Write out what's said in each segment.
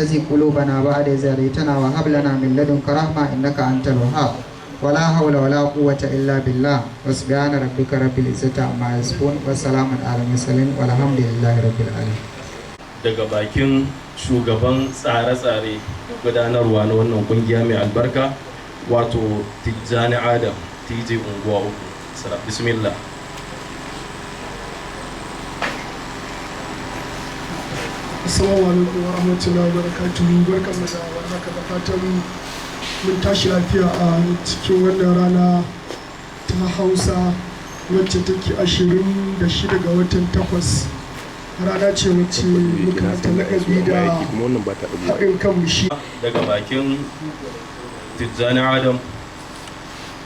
تزغ قلوبنا بعد إذ هديتنا وهب لنا من لدنك رحمة إنك أنت الوهاب. ولا حول ولا قوة إلا بالله. وسبحان ربك رب العزة عما يصفون وسلام على المرسلين والحمد لله رب العالمين. Daga bakin shugaban tsare-tsare da gudanarwa na wannan kungiya mai albarka, wato Tijjani Adam TJ Unguwa Uku. Bismillah. Assalamu alaikum wa rahmatullahi wa barakatuhu. Barkanmu da warhaka, da fatan mun tashi lafiya a cikin wannan rana ta Hausa wacce take 26 ga watan 8. Rana ce wacce muka ta lakabi da haɗin kan shi. Daga bakin Tijjani Adam,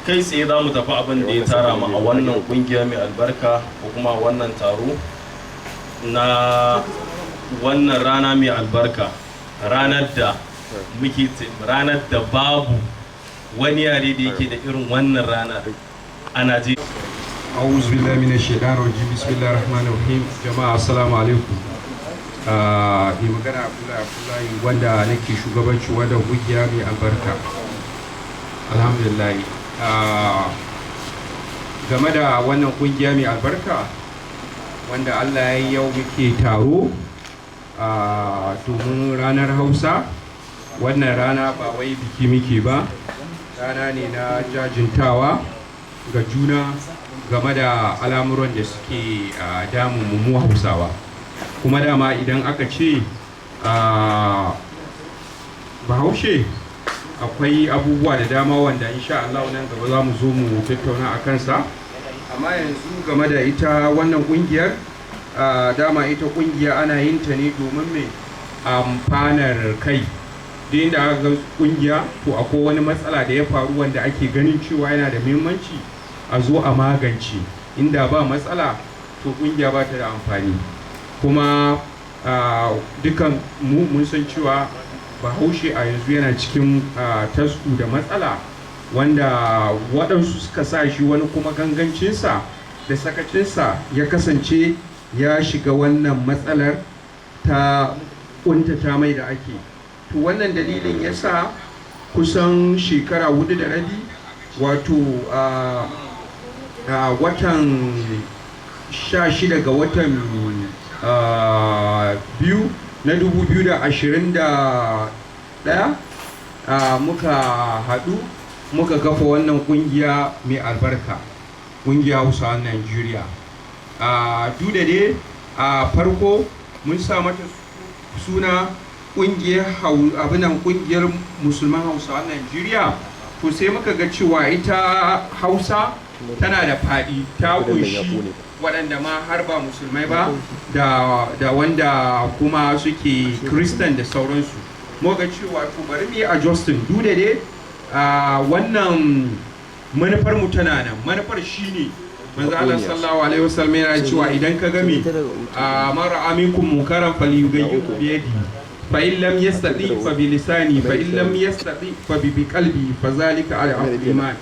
kai tsaye za mu tafi abin da ya tara mu a wannan kungiya mai albarka, ko kuma wannan taro na wannan rana mai albarka, ranar da muke, ranar da babu wani yare da yake da irin wannan ranar a Najeriya. أعوذ بالله من الشيطان الرجيم، بسم الله الرحمن الرحيم. Jama'a, assalamu alaikum. Mai magana Abdullahi Abdullahi, wanda nake shugabanci wadda kungiya mai albarka. Alhamdulillah, game da wannan kungiya mai albarka wanda Allah ya yi yau muke taro domin ranar Hausa. Wannan rana ba wai biki muke ba, rana ne na jajintawa ga juna game da al'amuran da suke damun mu Hausawa. Kuma dama idan aka ce Bahaushe, akwai abubuwa da dama wanda insha Allah nan gaba za mu zo mu tattauna a kansa. Amma yanzu game da ita wannan kungiyar, dama ita kungiya ana yin ta ne domin mai amfanar kai. Duk inda aka ga kungiya, to akwai wani matsala da ya faru wanda ake ganin cewa yana da muhimmanci a zo a magance. Inda ba matsala, to kungiya ba ta da amfani. Kuma dukan mu mun san cewa Bahaushe a yanzu yana cikin tasku da matsala wanda waɗansu suka sa shi, wani kuma gangancinsa da sakacinsa ya kasance ya shiga wannan matsalar ta ƙuntata mai da ake. To wannan dalilin ya sa kusan shekara 4.5, wato a watan 16 ga watan biyu na 2021, muka haɗu muka kafa wannan ƙungiya mai albarka, ƙungiya Hausawan Najeriya. Duk da dai a farko mun sa mata suna ƙungiyar abinan ƙungiyar Musulman Hausawan Najeriya, to sai muka ga cewa ita Hausa tana da faɗi, ta kunshi waɗanda ma har ba Musulmai ba da wanda kuma suke Kristan da sauransu. Muka cewa to bari mu yi adjusting. Duk da dai wannan manufar mu tana nan. Manufar shine manzo Allah sallallahu alaihi wasallam yana cewa idan ka ga me man ra'a minkum munkaran falyughayyirhu bi yadihi, fa in lam yastati fa bi lisani, fa in lam yastati fa bi qalbi, fa zalika ad'afu iman.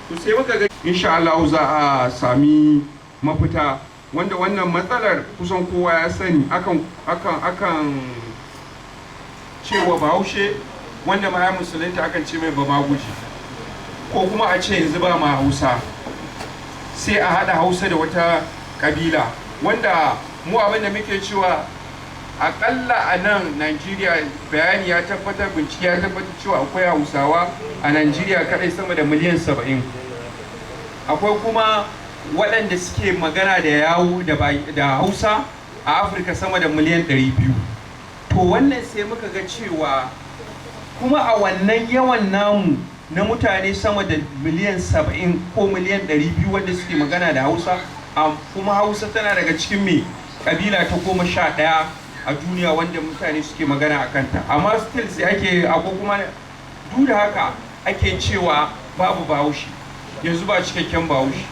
To sai muka ga insha Allah za a sami mafita, wanda wannan matsalar kusan kowa ya sani, akan cewa Bahaushe wanda ma ya musulunta akan ce mai bamaguji, ko kuma a ce yanzu ba ma Hausa, sai a haɗa Hausa da wata ƙabila. Wanda mu abin da muke cewa, aƙalla a nan Najeriya bayani ya tabbatar, bincike ya tabbatar cewa akwai Hausawa a Najeriya kaɗai sama da miliyan 70. Akwai kuma waɗanda suke magana da yawu da Hausa a Afirka sama da miliyan 200. To wannan sai muka ga cewa kuma a wannan yawan namu na mutane sama da miliyan 70 ko miliyan 200 wanda suke magana da Hausa, kuma Hausa tana daga cikin mai kabila ta 11 a duniya wanda mutane suke magana a kanta, amma still sai ake ko kuma duk da haka ake cewa babu Bahaushe, yanzu ba cikakken Bahaushe.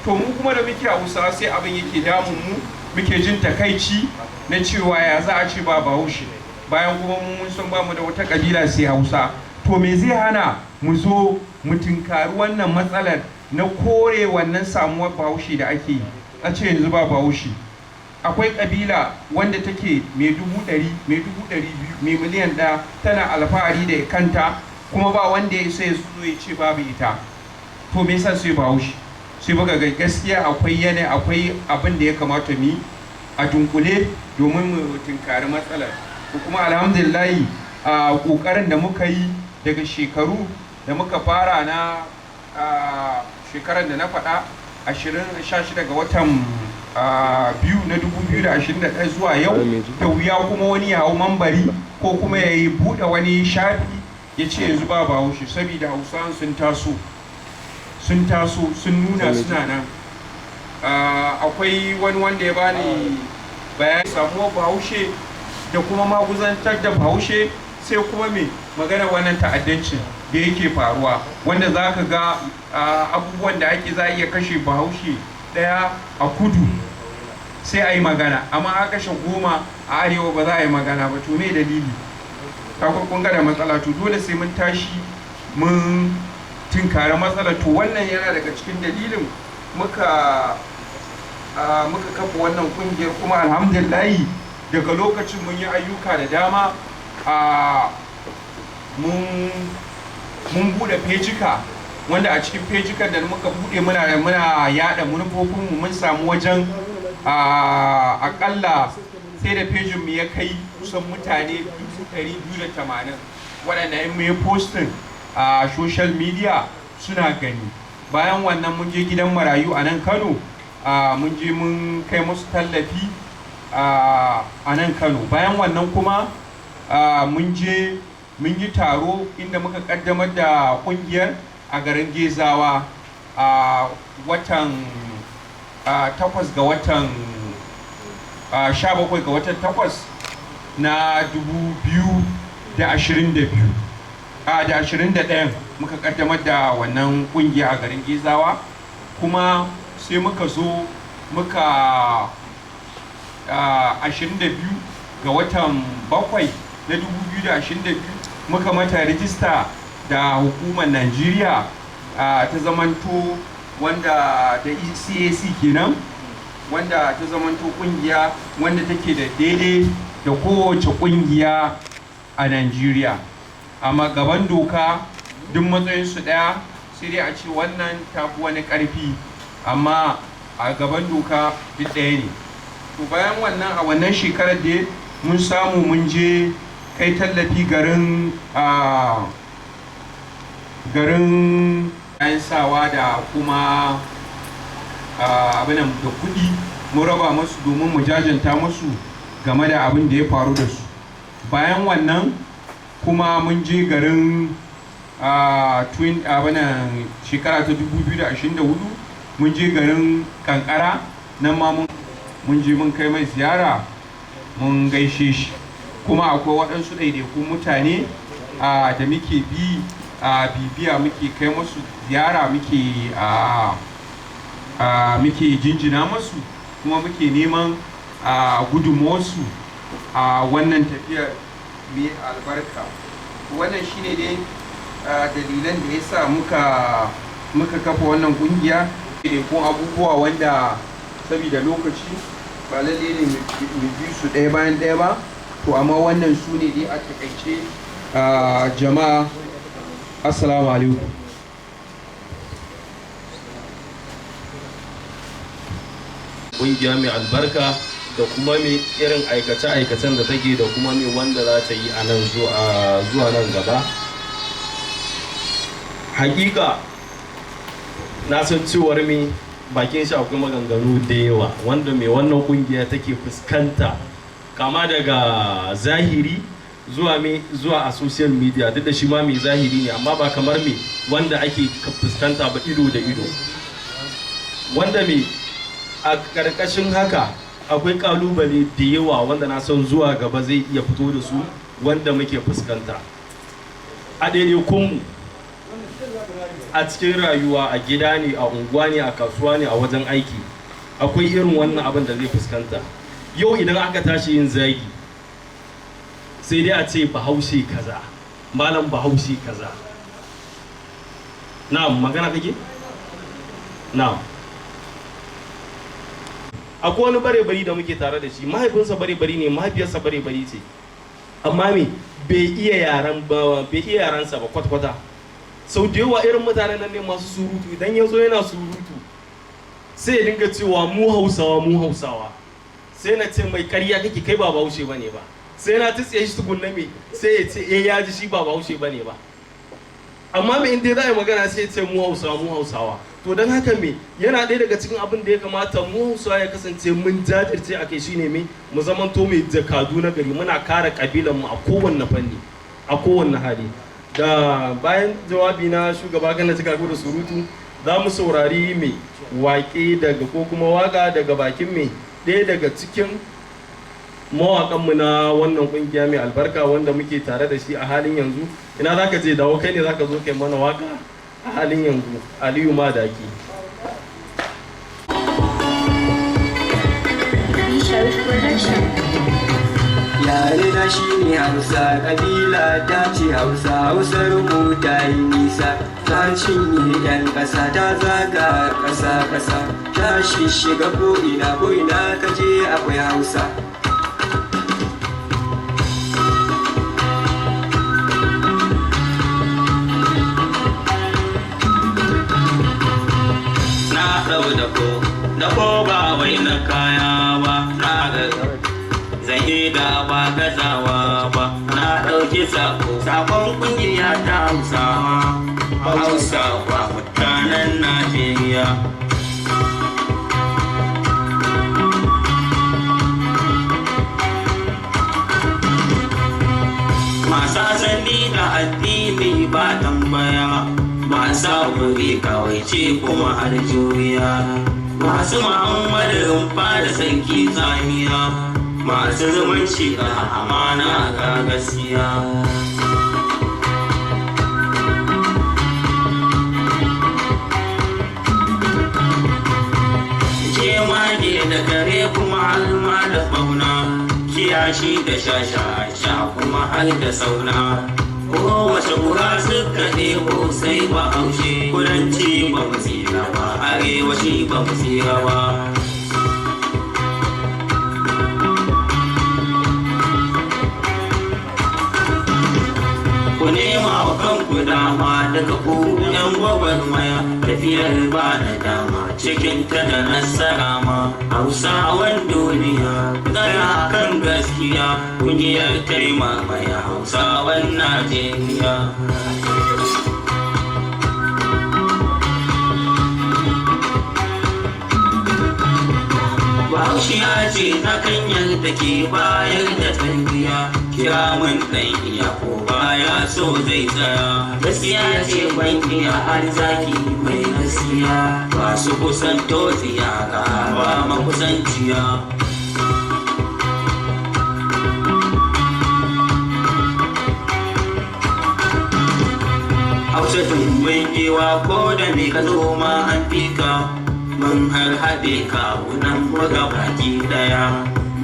To mu kuma da muke Hausa, sai abin yake damun mu, muke jin takaici na cewa ya za a ce ba Bahaushe, bayan kuma mu mun san bamu da wata kabila sai Hausa. To me zai hana mu zo mu tinkari wannan matsalar na kore wannan samuwar Bahaushe da ake yi, a ce yanzu ba Bahaushe? Akwai ƙabila wanda take mai 100,000, mai 200,000, mai 1,000,000, tana alfahari da kanta, kuma ba wanda ya sai zo ya ce babu ita. To me yasa sai Bahaushe? Sai muka ga gaskiya akwai yanayi, akwai abin da ya kamata mu yi a dunkule domin mu tunkari matsalar. Kuma alhamdulillahi, a kokarin da muka yi daga shekaru da muka fara na shekarar da na faɗa, 16 ga watan 2 na 2021 zuwa yau, da wuya kuma wani ya hau mambari ko kuma ya yi buɗe wani shafi ya ce yanzu ba Bahaushe, saboda Hausawan sun taso, sun taso, sun nuna suna nan. Akwai wani wanda ya bani bayani samuwar Bahaushe da kuma maguzantar da Bahaushe, sai kuma me magana wannan ta'addancin da yake faruwa, wanda za ka ga abubuwan da ake za a iya kashe Bahaushe ɗaya a kudu sai a yi magana, amma a kashe 10 a arewa ba za a yi magana ba. To me dalili? Kun ga da matsala. To dole sai mun tashi mun tinkari matsala. To wannan yana daga cikin dalilin muka kafa wannan kungiyar. Kuma alhamdulillahi, daga lokacin mun yi ayyuka da dama. A mun bude fejika, wanda a cikin fejikan da muka bude muna yada manufofinmu. Mun samu wajen akalla sai da fejin mu ya kai kusan mutane 280,000, waɗanda in mu yi posting a social media suna gani. Bayan wannan, mun je gidan marayu a nan Kano, mun je mun kai musu tallafi a nan Kano. Bayan wannan kuma, mun je mun yi taro inda muka kaddamar da kungiyar a garin Gezawa a watan 8 ga watan 17 ga watan 8 na 2022 da 21 muka kaddamar da wannan kungiya a garin Gezawa. Kuma sai muka zo muka 22 ga watan 7 na 2022 muka mata rijista da hukumar Najeriya, ta zamanto wanda da CAC kenan, wanda ta zamanto kungiya wanda take da daidai da kowace kungiya a Najeriya. Amma gaban doka duk matsayinsu ɗaya, sai dai a ce wannan tafi wani ƙarfi, amma a gaban doka duk ɗaya ne. To bayan wannan, a wannan shekarar da mun samu mun je kai tallafi garin kayan sawa da kuma abinan da kuɗi, mun raba masu domin mu jajanta musu game da abin da ya faru da su. Bayan wannan kuma, mun je garin twin abinan shekara ta 2024, mun je garin Kankara. Nan ma mun je mun kai mai ziyara, mun gaishe shi. Kuma akwai waɗansu ɗaiɗaikun mutane da muke bi a bibiya, muke kai musu ziyara, muke jinjina masu, kuma muke neman gudunmuwarsu a wannan tafiyar mai albarka. Wannan shine dai dalilan da ya sa muka kafa wannan kungiya. Ko abubuwa wanda saboda lokaci ba lalle ne mu bi su ɗaya bayan ɗaya ba. To amma wannan su ne dai a takaice. Jama'a, assalamu alaikum. Kungiya mai albarka da kuma mai irin aikace-aikacen da take da kuma mai wanda za ta yi a nan zuwa nan gaba. Hakika na san cewar mai bakin shi akwai maganganu da yawa wanda mai wannan kungiya take fuskanta, kama daga zahiri zuwa mai zuwa a social media, duk da shi ma mai zahiri ne, amma ba kamar mai wanda ake fuskanta ba ido da ido. Wanda mai a ƙarƙashin haka akwai ƙalubale da yawa wanda na san zuwa gaba zai iya fito da su, wanda muke fuskanta a ɗaiɗaikunmu a cikin rayuwa, a gida ne, a unguwa ne, a kasuwa ne, a wajen aiki. Akwai irin wannan abin da zai fuskanta. Yau idan aka tashi yin zagi, sai dai a ce Bahaushe kaza, malam Bahaushe kaza. Na'am, magana kake? Na'am. Akwai wani bare bari da muke tare da shi, mahaifinsa bare bari ne, mahaifiyarsa bare bari ce, amma me, bai iya yaran ba, bai iya yaransa ba kwata-kwata. Sau da yawa irin mutanen nan ne masu surutu. Idan ya zo yana surutu, sai ya dinga cewa mu Hausawa, mu Hausawa. Sai na ce mai, karya kake, kai ba Bahaushe ba ne ba. Sai na tsiye shi tukunna, me, sai ya ce eh, ya ji shi ba Bahaushe ba ne ba. Amma me, inda za a yi magana, sai ya ce mu Hausawa, mu Hausawa. To don haka me, yana ɗaya daga cikin abin da ya kamata mu Hausawa ya kasance mun jajirce a kai shine me, mu zamanto mai jakadu na gari, muna kare kabilan mu a kowanne fanni, a kowanne hali. Da bayan jawabi na shugaba kan cika da surutu, za mu saurari mai waƙe daga, ko kuma waka daga bakin mai ɗaya daga cikin mawaƙanmu na wannan ƙungiya mai albarka wanda muke tare da shi a halin yanzu. Ina za ka je? Dawo, kai ne za ka zo kai mana waka a halin yanzu, Aliyu Madaki. Sharif Production. Yare na shi ne Hausa, kabila ta ce Hausa, Hausar mu ta yi nisa, ta cinye 'yan ƙasa, ta zaga ƙasa ƙasa, ta shiga ko'ina, ko'ina ka je akwai Hausa. Na ɗau da ko da ko ba wai na kaya ba, na ga zan yi da ba gazawa ba. Na ɗauki sako, sakon ƙungiya ta Hausawa, Hausawa mutanen Najeriya. Masu asali da addini ba tambaya, masu haƙuri kawai ce kuma har juriya, masu Muhammadu Rumfa da Sarki Tsamiya, masu zumunci da amana ga gaskiya. Jemage da kare kuma har ma da fauna, kiyashi da shasha kuma har da sauna, kowace kura suka ɗebo sai ba haushe. Kudanci ba mu tsira ba, arewaci ba mu tsira ba. Ku nema wa kanku dama daga ku yan gwagwarmaya, tafiyar ba da dama cikin ta da nasara ma. Hausawan duniya, tsaya kan gaskiya, kungiyar taimamaya Hausawan Najeriya. Bahaushiya ce ta kanyar da ke bayar da tarbiyya, kira mun ɗan iya ko baya so zai tsaya. Gaskiya ce ban iya har zaki mai gaskiya, masu kusanto ziyara ba makusanciya. Hausa tumbin giwa, ko da me ka zo ma an fika. Mun har haɗe kawunan buga baki ɗaya,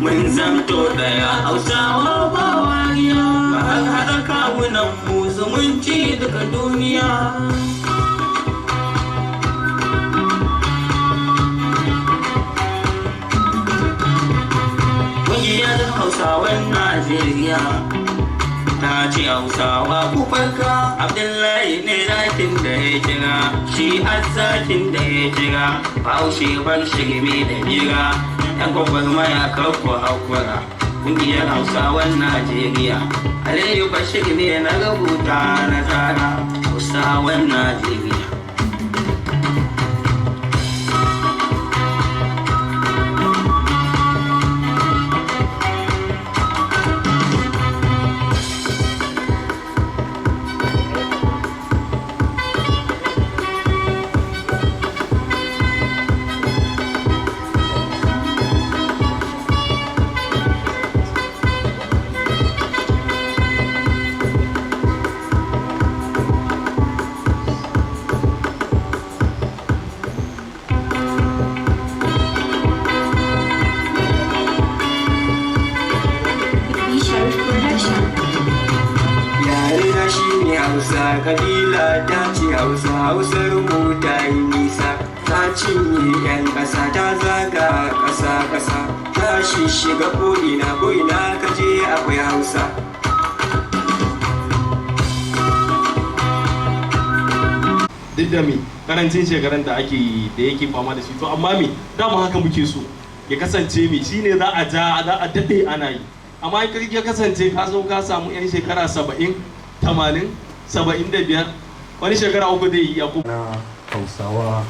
mun zamto ɗaya, Hausawa ba wariya. Ba har haɗa kawunan mu, zumunci duka duniya. Ƙungiyar Hausawan Najeriya ta ce Hausawa ku farka. Abdullahi ne zakin da ya kira shi, zakin da ya kira. Bahaushe bar shirme da jira, yan gwagwarmaya karku haƙura. Ƙungiyar Hausawan Najeriya, Aliyu Bashir ne na rubuta na tsara, Hausawan Najeriya. Kabila ta ce Hausa, Hausar mu ta yi nisa, ta cinye 'yan ƙasa, ta zaga ƙasa ƙasa, ta shishiga ko'ina, ko'ina ka je akwai Hausa. Duk da me karancin shekarun da ake da yake fama da shi, to amma me dama haka muke so ya kasance, me shine za a ja, za a daɗe ana yi. Amma in ya kasance ka zo ka samu yan shekara 70, 80, 75, wani shekara 3 zai yi ya Na Hausawa,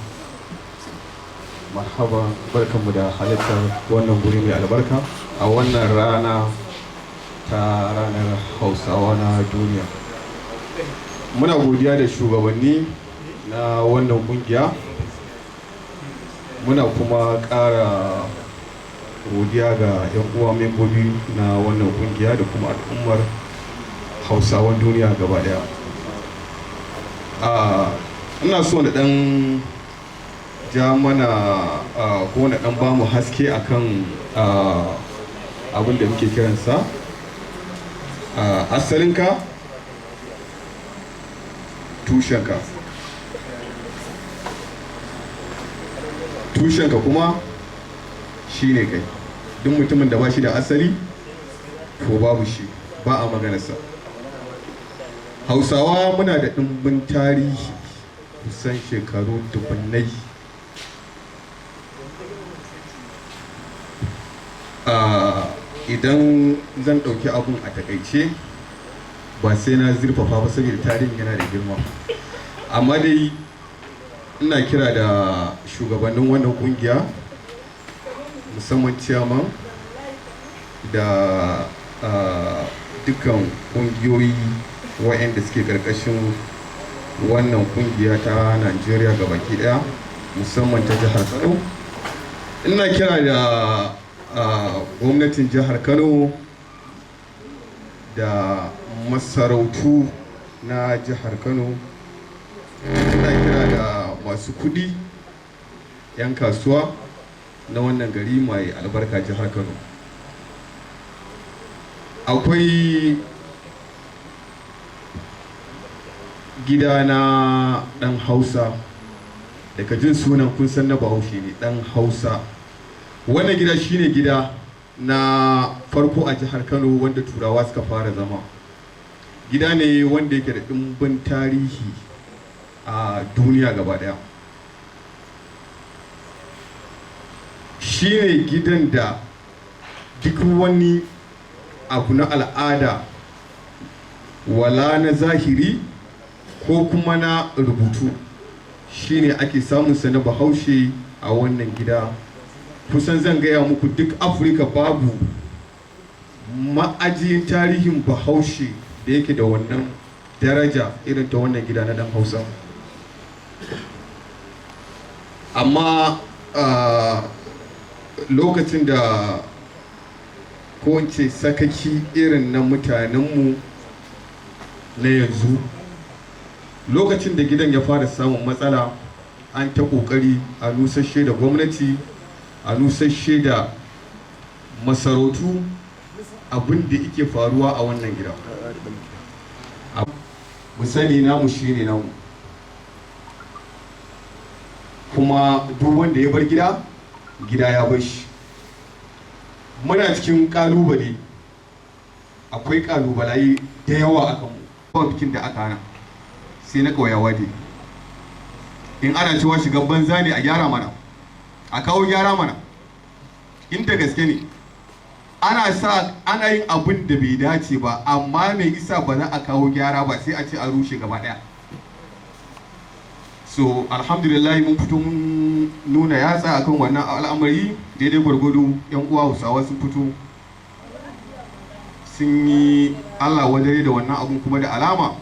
marhaba, barkanmu da halittar wannan guri mai albarka a wannan rana ta ranar Hausawa na duniya. Muna godiya da shugabanni na wannan kungiya, muna kuma ƙara godiya ga 'yan uwa membobi na wannan kungiya da kuma al'ummar Hausawan duniya gaba daya. Ina so na dan ja mana ko na dan bamu haske akan abin da muke kiransa asalinka, tushenka. Tushenka kuma shine kai. Duk mutumin da ba shi da asali, to babu shi, ba a maganarsa. Hausawa muna da ɗimbin tarihi, kusan shekaru dubunnai. Idan zan ɗauki abun a takaice, ba sai na zurfafa ba saboda tarihin yana da girma, amma dai ina kira da shugabannin wannan kungiya, musamman ciyaman da dukkan kungiyoyi waɗanda suke ƙarƙashin wannan kungiya ta Najeriya gabaki ɗaya, musamman ta jihar Kano. Ina kira da gwamnatin jihar Kano da masarautu na jihar Kano. Ina kira da masu kudi, 'yan kasuwa na wannan gari mai albarka, jihar Kano. Akwai gida na Dan Hausa. Daga jin sunan kun san na Bahaushe ne, Dan Hausa. Wannan gida shine gida na farko a jihar Kano wanda Turawa suka fara zama. Gida ne wanda yake da ɗimbin tarihi a duniya gaba daya. Shine gidan da duk wani abu na al'ada, wala na zahiri ko kuma na rubutu, shine ake samunsa na Bahaushe a wannan gida. Kusan zan gaya muku, duk Afirka babu ma'ajiyin tarihin Bahaushe da yake da wannan daraja irin ta wannan gida na Dan Hausa. Amma lokacin da, ko in ce sakaki irin na mutanenmu na yanzu, lokacin da gidan ya fara samun matsala, an ta kokari a nusashe da gwamnati, a nusashe da masarautu abin da yake faruwa a wannan gida. Mu sani, namu shine namu, kuma duk wanda ya bar gida, gida ya bar shi. Muna cikin kalubale, akwai kalubalaye da yawa a kanmu. Ba bikin da aka hana sai na ƙauyawa dai. In ana cewa shigan banza ne, a gyara mana, a kawo gyara mana. Inda gaske ne ana sa ana yin abin da bai dace ba, amma mai isa ba za a kawo gyara ba, sai a ce a rushe gaba daya? So alhamdulillah, mun fito mun nuna yatsa akan wannan al'amari daidai gwargwado. Yan uwa Hausawa sun fito sun yi Allah wadare da wannan abun, kuma da alama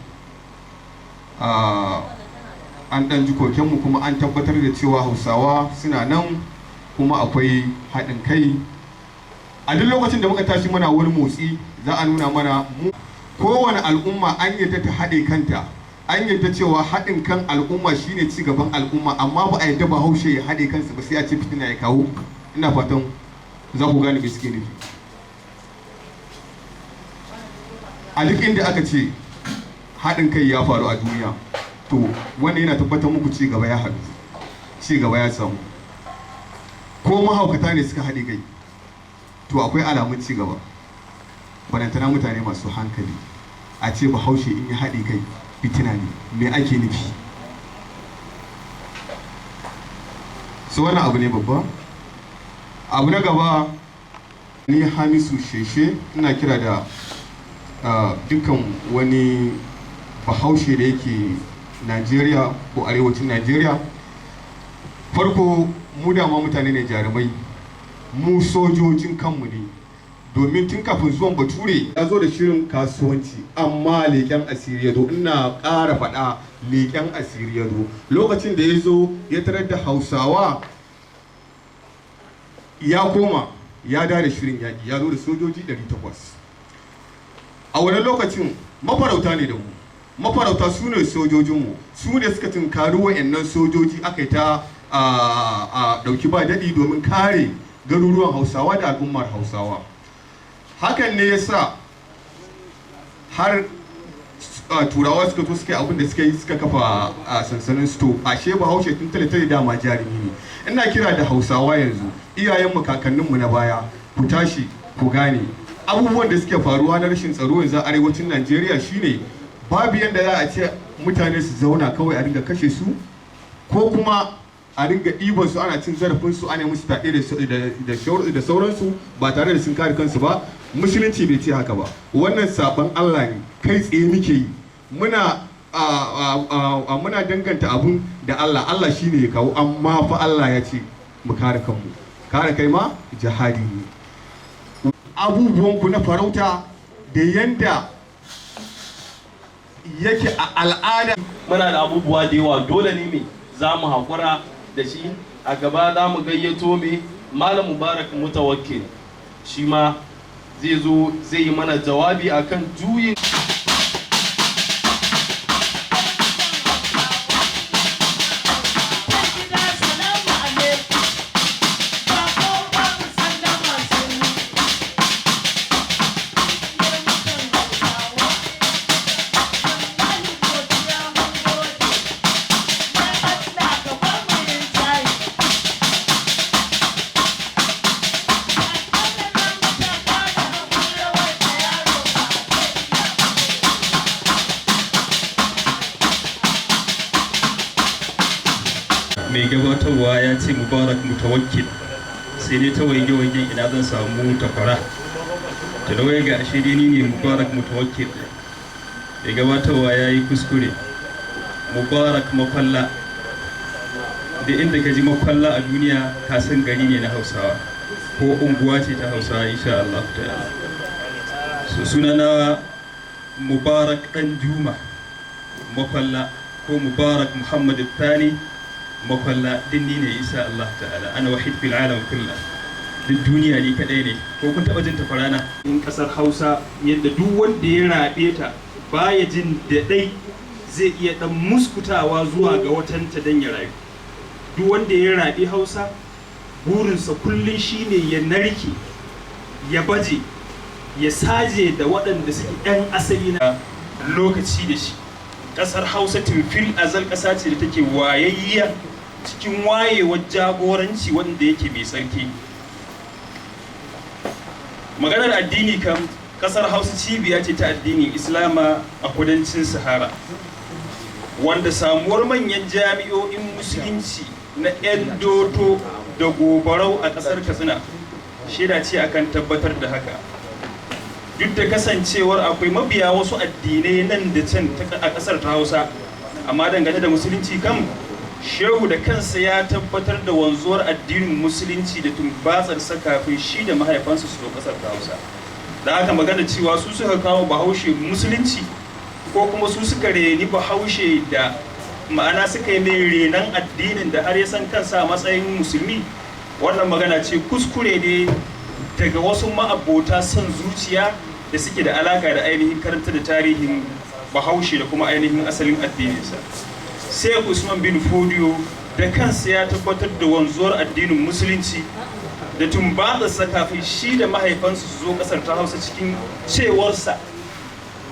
an ɗan ji kokenmu, kuma an tabbatar da cewa Hausawa suna nan kuma akwai haɗin kai. A duk lokacin da muka tashi muna wani motsi, za a nuna mana mu. Kowane al'umma an yadda ta haɗe kanta, an yadda cewa haɗin kan al'umma shine ci gaban al'umma, amma ba a yadda Bahaushe ya haɗe kansa ba, sai a ce fitina ya kawo. Ina fatan za ku gane me suke nufi. A duk inda aka ce Haɗin kai ya faru a duniya, to wannan yana tabbatar muku ci gaba ya haɗu, ci gaba ya samu. Ko mahaukata ne suka haɗe kai, to akwai alamun ci gaba. Barantana mutane masu hankali, a ce Bahaushe in ya haɗe kai fitina ne, me ake nufi? So wannan abu ne babba. Abu na gaba, ni Hamisu Sheshe ina kira da dukkan wani Bahaushe da yake Najeriya ko arewacin Najeriya. Farko, mu dama mutane ne jarumai, mu sojojin kanmu ne, domin tun kafin zuwan Bature ya zo da shirin kasuwanci, amma leƙen asiri ya zo. Ina ƙara faɗa, leƙen asiri ya zo. Lokacin da ya zo ya tarar da Hausawa, ya koma ya da shirin yaƙi, ya zo da sojoji 800. A wani lokacin mafarauta ne da mu, mafarauta su ne sojojinmu, su ne suka tunkari wa'annan sojoji, aka yi ta a ɗauki ba daɗi domin kare garuruwan Hausawa da al'ummar Hausawa. Hakan ne ya sa har Turawa suka zo suka yi abin da suka yi, suka kafa sansanin sto. Ashe Bahaushe tun tale dama jarumi ne. Ina kira da Hausawa yanzu, iyayenmu, kakanninmu na baya, ku tashi ku gane abubuwan da suke faruwa na rashin tsaro yanzu a arewacin Najeriya. Shine babu yadda za a ce mutane su zauna kawai a dinga kashe su, ko kuma a dinga ɗiban su ana cin zarafin su, ana musu fyaɗe da sauransu ba tare da sun kare kansu ba. Musulunci bai ce haka ba. Wannan saban Allah ne kai tsaye muke yi. Muna danganta abun da Allah. Allah shine ya kawo, amma fa Allah ya ce mu kare kanmu. Kare kai ma jihadi ne. Abubuwanku na farauta da yanda yake a al'ada. Muna da abubuwa da yawa, dole ne me za mu haƙura da shi. A gaba za mu gayyato me Malam Mubarak Mutawakkil, shi ma zai zo zai yi mana jawabi akan juyin Mai gabatarwa ya ce Mubarak Mutawakkil, sai dai ta waige waigen ina zan samu takwara ta da ga, ashe dai ni ne Mubarak Mutawakkil. Mai gabatarwa ya yi kuskure, Mubarak Makwalla. Da inda ka ji Makwalla a duniya, ka san gari ne na Hausawa ko unguwa ce ta Hausawa, insha Allah ta'ala. So sunana Mubarak Dan Juma Makwalla ko Mubarak Muhammad Thani Makwalla, dinni ne insha Allah ta'ala. Ana wahid fil alam kullah, duk duniya ni kadai ne. Ko kun taba jin tafarana in kasar Hausa, yadda duk wanda ya rabe ta baya jin da dai zai iya dan muskutawa zuwa ga watanta dan ya rayu. Duk wanda ya rabe Hausa, burinsa kullun shine ya narke, ya baje, ya saje da waɗanda suke ɗan asali na lokaci da shi. Ƙasar Hausa tun fil azal ƙasa ce da take wayayya cikin wayewar jagoranci wanda yake mai tsarki. Maganar addini kam, ƙasar Hausa cibiya ce ta addinin Islama a kudancin Sahara, wanda samuwar manyan jami'o'in Musulunci na 'yan Doto da Gobarau a ƙasar Katsina shaida ce akan tabbatar da haka. Duk da kasancewar akwai mabiya wasu addinai nan da can a ƙasar ta Hausa, amma dangane da Musulunci kam, Shehu da kansa ya tabbatar da wanzuwar addinin Musulunci da tumbatsarsa kafin shi da mahaifansa su zo ƙasar ta Hausa. Da haka magana cewa su suka kawo Bahaushe Musulunci, ko kuma su suka reni Bahaushe, da ma'ana suka yi mai renon addinin da har ya san kansa a matsayin musulmi, wannan magana ce kuskure ne daga wasu ma'abota son zuciya da suke da alaka da ainihin karanta da tarihin Bahaushe da kuma ainihin asalin addininsa. Sai Usman bin Fodiyo da kansa ya tabbatar da wanzuwar addinin Musulunci da tumbatsarsa kafin shi da mahaifansu su zo kasar ta Hausa, cikin cewarsa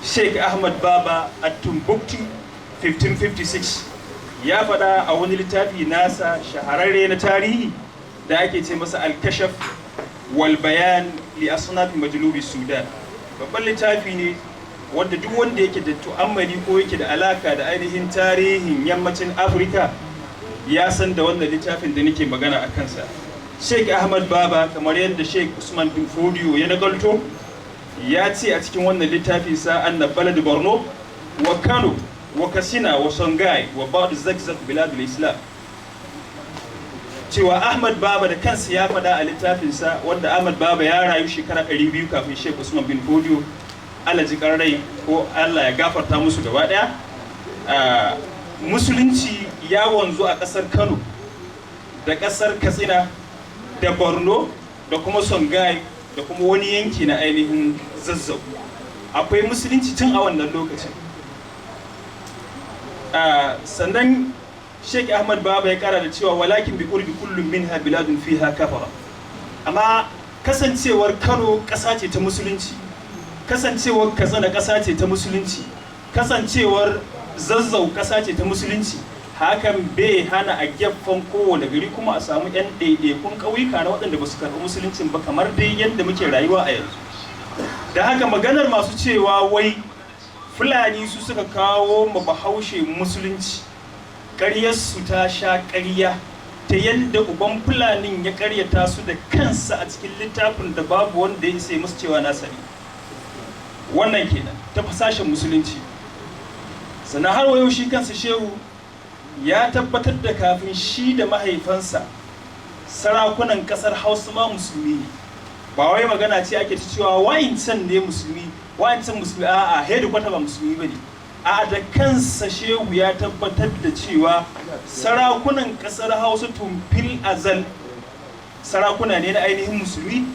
Sheikh Ahmad Baba a Tumbuktu 1556 ya faɗa a wani littafi nasa shahararre na tarihi da ake ce masa Al-Kashaf wal Bayan li Asnaf Majlubi Sudan. Babban littafi ne wanda duk wanda yake da tu'ammali ko yake da alaka da ainihin tarihin yammacin Afirka ya san da wannan littafin da nake magana a kansa. Sheikh Ahmad Baba, kamar yadda Sheikh Usman bin Fodio ya nagalto, ya ce a cikin wannan littafi sa anna balad Borno wa Kano wa Katsina wa Songhai wa ba'd Zakzak biladul Islam, cewa Ahmad Baba da kansa ya faɗa a littafinsa, wanda Ahmad Baba ya rayu shekara 200 kafin Sheikh Usman bin Fodio, Allah ji rai ko Allah ya gafarta musu gaba ɗaya. Musulunci ya wanzu a ƙasar Kano da ƙasar Katsina da Borno da kuma Songhai da kuma wani yanki na ainihin Zazzau. Akwai musulunci tun a wannan lokacin. Sannan Sheikh Ahmad Baba ya kara da cewa walakin bi qurbi kullum minha biladun fiha kafara. Amma kasancewar Kano ƙasa ce ta musulunci, kasancewar Katsina ƙasa ce ta musulunci, kasancewar Zazzau ƙasa ce ta musulunci, hakan bai hana a gefen kowane gari kuma a samu 'yan ɗaiɗaikun ƙauyuka na waɗanda ba su karɓi musuluncin ba, kamar dai yadda muke rayuwa a yanzu. Da haka maganar masu cewa wai Fulani su suka kawo ma Bahaushe musulunci, ƙaryarsu ta sha ƙarya, ta yadda uban Fulanin ya ƙaryata su da kansa a cikin littafin da babu wanda ya isa musu cewa nasa ne. Wannan kenan ta fasashen musulunci. Sannan har wayo shi kansa shehu ya tabbatar da kafin shi da mahaifansa, sarakunan kasar Hausa ma musulmi ne. Ba wai magana ce ake ta cewa wa'incan ne musulmi, wa'incan musulmi, a'a, hedikwata ba musulmi ba ne. A da kansa shehu ya tabbatar da cewa sarakunan kasar Hausa tun fil azal sarakuna ne na ainihin musulmi,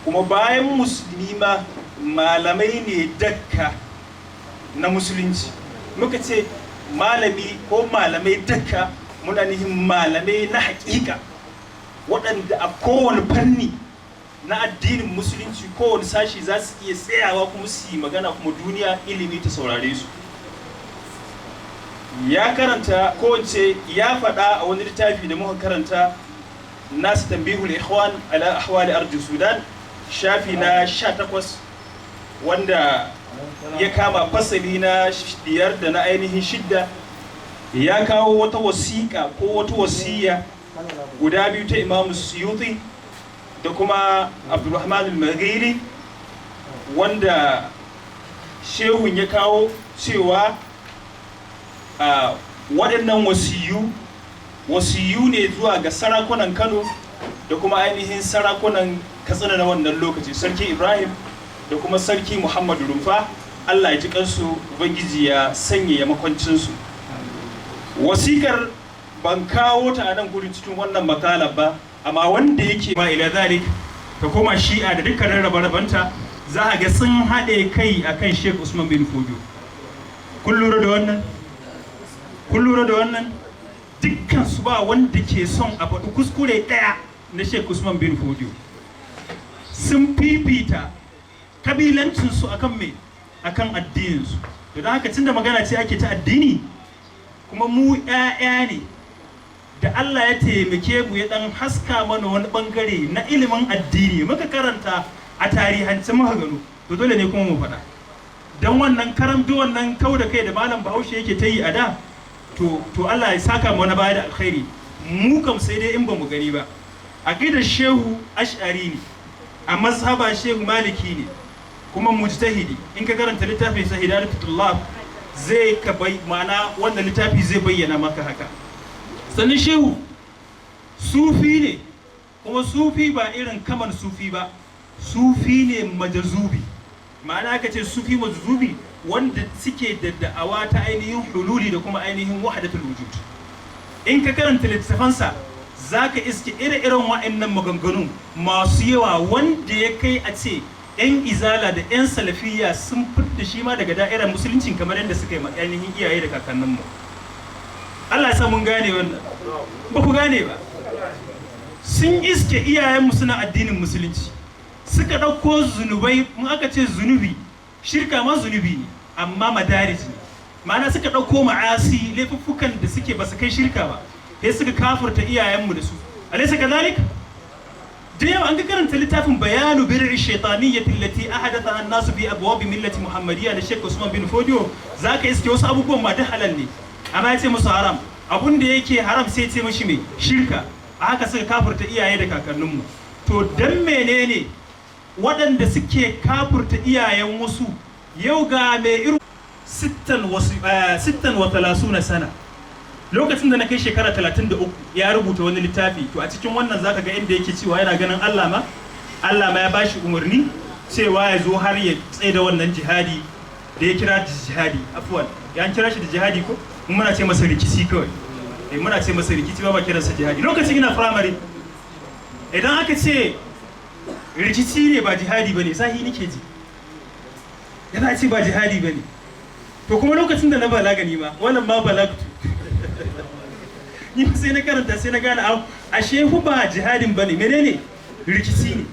kuma bayan musulmi ma malamai ne dakka na musulunci. Muka ce malami ko malamai dakka, muna nihin malamai na hakika waɗanda a kowane fanni na addinin musulunci, kowane sashi, za su iya tsayawa kuma su yi magana kuma duniya ilimi ta saurare su. Ya karanta ko ce ya faɗa a wani littafi da muka karanta nasu, Tambihul Ikhwan ala Ahwali Ardi Sudan, shafi na 18, wanda ya kama fasali na 5 da na ainihin 6, ya kawo wata wasiƙa ko wata wasiya guda biyu ta Imamu Suyuti da kuma Abdulrahman al-Maghili, wanda shehun ya kawo cewa a waɗannan wasiyu wasiyu ne zuwa ga sarakunan Kano da kuma ainihin sarakunan Katsina na wannan lokaci, Sarki Ibrahim da kuma Sarki Muhammadu Rumfa. Allah ya ji kansu, Ubangiji ya sanyaya makwancinsu. Wasikar ban kawo ta a nan gurin cikin wannan makala ba, amma wanda yake ma ila zalik ka koma Shi'a da dukkanin rabe-rabenta, za a ga sun haɗe kai akan Sheikh Usman bin Fodio. Kun lura da wannan? Kun lura da wannan? Dukkan su ba wanda ke son a faɗi kuskure ɗaya na Sheikh Usman bin Fodio. Sun fifita kabilancinsu akan me? Akan addininsu. To don haka, tunda magana ce ake ta addini, kuma mu 'ya'ya ne da Allah ya taimake mu ya dan haska mana wani bangare na ilimin addini, muka karanta a tarihance muka gano, to dole ne kuma mu faɗa. Don wannan karamci, wannan kau da kai da malam Bahaushe yake ta yi a da, to Allah ya saka mu wani baya da alkhairi. Mu kam sai dai in ba mu gani ba. Aqidar shehu Ash'ari ne, a mazhaba shehu Maliki ne, kuma mujtahidi. In ka karanta littafin sa Hidayatul Tullab, zai ka bai ma'ana wannan littafi zai bayyana maka haka. Sannan shehu sufi ne, kuma sufi ba irin kaman sufi ba, sufi ne majazubi. Ma'ana aka ce sufi majazubi, wanda suke da da'awa ta ainihin hululi da kuma ainihin wahdatul wujud. In ka karanta littattafansa, za ka iske ire-iren wa'annan maganganun masu yawa, wanda ya kai a ce 'yan Izala da 'yan Salafiya sun fidda shi ma daga da'irar musuluncin, kamar yadda suka yi ainihin iyaye da kakanninmu. Allah ya sa mun gane wannan. Ba ku gane ba. Sun iske iyayenmu suna addinin musulunci, suka ɗauko zunubai. Mun aka ce zunubi, shirka ma zunubi ne. Amma madarij ne, ma'ana suka ɗauko ma'asi, laifuffukan da suke ba su kai shirka ba, sai suka kafurta iyayenmu da su. Alaysa kadhalik? Da yawa an ga karanta littafin Bayanu Bir'i Shaytaniyyati Allati Ahadatha An-Nasu Fi Abwab Millati Muhammadiyya da Sheikh Usman bin Fodio, zaka iske wasu abubuwan ma duk halal ne, amma ya ce musu haram. Abun da yake haram sai ya ce mishi mai shirka. A haka suka kafurta iyaye da kakanninmu. To dan menene waɗanda suke kafurta iyayen wasu yau ga mai irin 36 sana, lokacin da na kai shekara 33, ya rubuta wani littafi. To a cikin wannan zaka ga inda yake cewa yana ganin Allah ma, Allah ma ya bashi umarni cewa ya zo har ya tsaye da wannan jihadi da ya kira jihadi. Afwan, ya kira shi da jihadi ko muna ce masa rikici kawai. Eh, muna ce masa rikici ba kiransa jihadi. Lokacin ina primary, idan aka ce rikici ne ba jihadi bane, sahi nake ji yana ce ba jihadi bane. To kuma lokacin da na balaga, ni ma wannan ma balagtu, ni sai na karanta, sai na gane au, ashe hu ba jihadin bane, menene, rikici ne.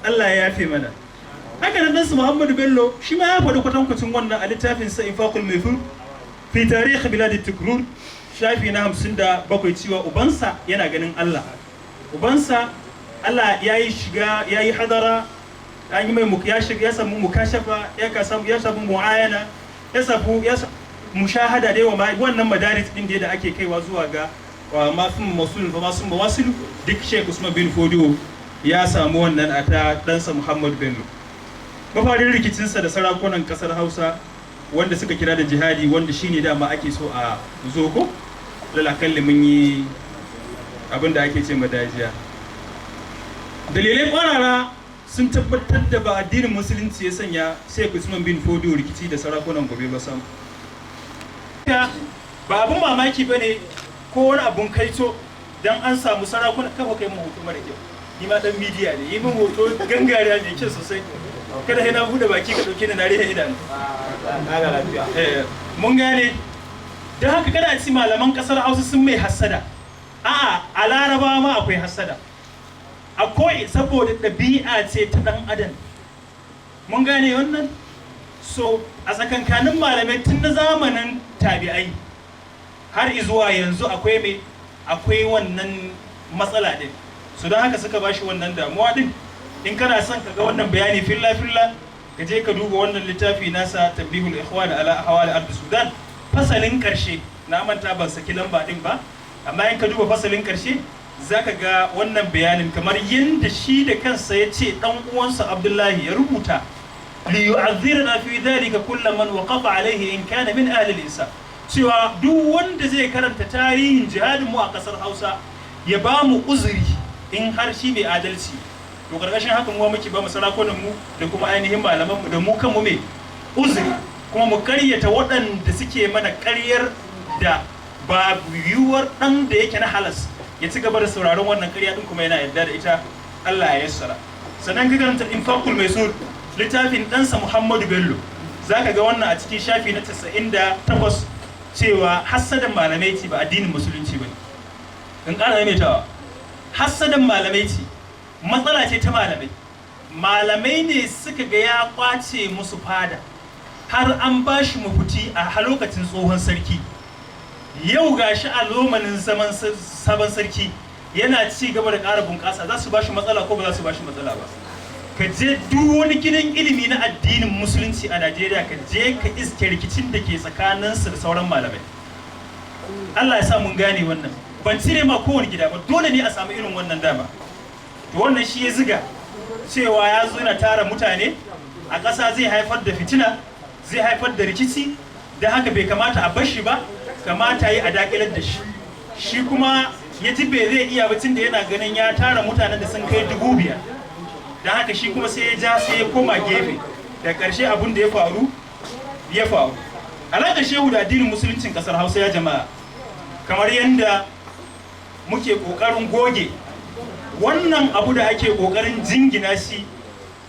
Allah ya yafe mana. Haka nan ɗansu Muhammadu Bello shi ma ya faɗi kwatankwacin wannan a littafin sa Infaqul Maisur fi Tarikh Bilad Tukrur, shafi na 57, cewa ubansa yana ganin Allah, ubansa Allah ya yi shiga, ya yi hadara, an yi mai, ya shiga, ya samu mukashafa, ya samu mu'ayana, ya samu mushahada da yawa. Wannan madaris din da ake kaiwa zuwa ga wa masu masulun fa masu mawasilu, duk Sheikh Usman bin Fodio ya samu wannan a ta ɗansa Muhammad Bello. Mafarin rikicinsa da sarakunan ƙasar Hausa wanda suka kira da jihadi, wanda shine dama ake so a zo ko lalakalli mun yi abin da ake ce madajiya. Dalilai kwarara sun tabbatar da ba addinin Musulunci ya sanya Sheikh Usman bin Fodio rikici da sarakunan gobe ba sam. Ba abun mamaki ba ne ko wani abun kaito don an samu sarakuna. Kafa kai mu hoto mara kyau, ni ma dan midiya ne, yi min hoto gangariya mai kyau sosai, kada sai na bude baki ka dauke ni na rihe idanu. Mun gane. Don haka kada a ci malaman kasar Hausa sun mai hassada. A'a, a Larabawa ma akwai hassada, akwai, saboda ɗabi'a ce ta ɗan adam. Mun gane wannan. So a tsakankanin malamai tun na zamanin tabi'ai har izuwa yanzu akwai mai akwai wannan matsala din. So don haka suka bashi wannan damuwa din. In kana son ka ga wannan bayani filla filla, ka je ka duba wannan littafi nasa, Tambihul Ikhwan ala Ahwal Ard Sudan, fasalin karshe. Na manta ban saki lamba din ba, amma in ka duba fasalin karshe zaka ga wannan bayanin, kamar yadda shi da kansa ya ce dan uwansa Abdullahi ya rubuta: liyu'adhirna fi dhalika kullu man waqafa alayhi in kana min ahli al-insaf, cewa duk wanda zai karanta tarihin jihadin mu a kasar Hausa ya ba mu uzuri in har shi mai adalci. To karkashin haka mu muke ba mu sarakunan mu da kuma ainihin malaman mu da mu kanmu mai uzuri, kuma mu karyata waɗanda suke mana karyar da ba yiwuwar ɗan da yake na halas ya ci gaba da sauraron wannan karya din kuma yana yarda da ita. Allah ya yassara. Sannan ka karanta Infaqul Maisur, littafin ɗansa Muhammadu Bello, zaka ga wannan a cikin shafi na 98, cewa hassadan malamai ce, ba addinin Musulunci ba ne. In ƙara maimaitawa, hassadan malamai ce, matsala ce ta malamai. Malamai ne suka ga ya kwace musu fada, har an ba shi mafuti a lokacin tsohon sarki. Yau gashi a lomanin zaman sabon sarki yana ci gaba da ƙara bunƙasa, za su ba shi matsala ko ba za su ba shi matsala ba? Ka je duk wani gidan ilimi na addinin Musulunci a Najeriya, ka je ka iske rikicin da ke tsakaninsu da sauran malamai. Allah ya sa mun gane wannan. Ban cire ma kowane gida ba, dole ne a samu irin wannan dama. To wannan shi ya ziga cewa ya zo yana tara mutane a ƙasa, zai haifar da fitina, zai haifar da rikici. Da haka bai kamata a bar shi ba, kamata yi a daƙilar da shi. Shi kuma ya ji bai zai iya ba, da yana ganin ya tara mutanen da sun kai 5,000. Da haka shi kuma sai ya ja, sai ya koma gefe. Da ƙarshe abin da ya faru ya faru. Alaƙar shehu da addinin Musuluncin ƙasar Hausa, ya jama'a, kamar yadda muke ƙoƙarin goge wannan abu da ake ƙoƙarin jingina shi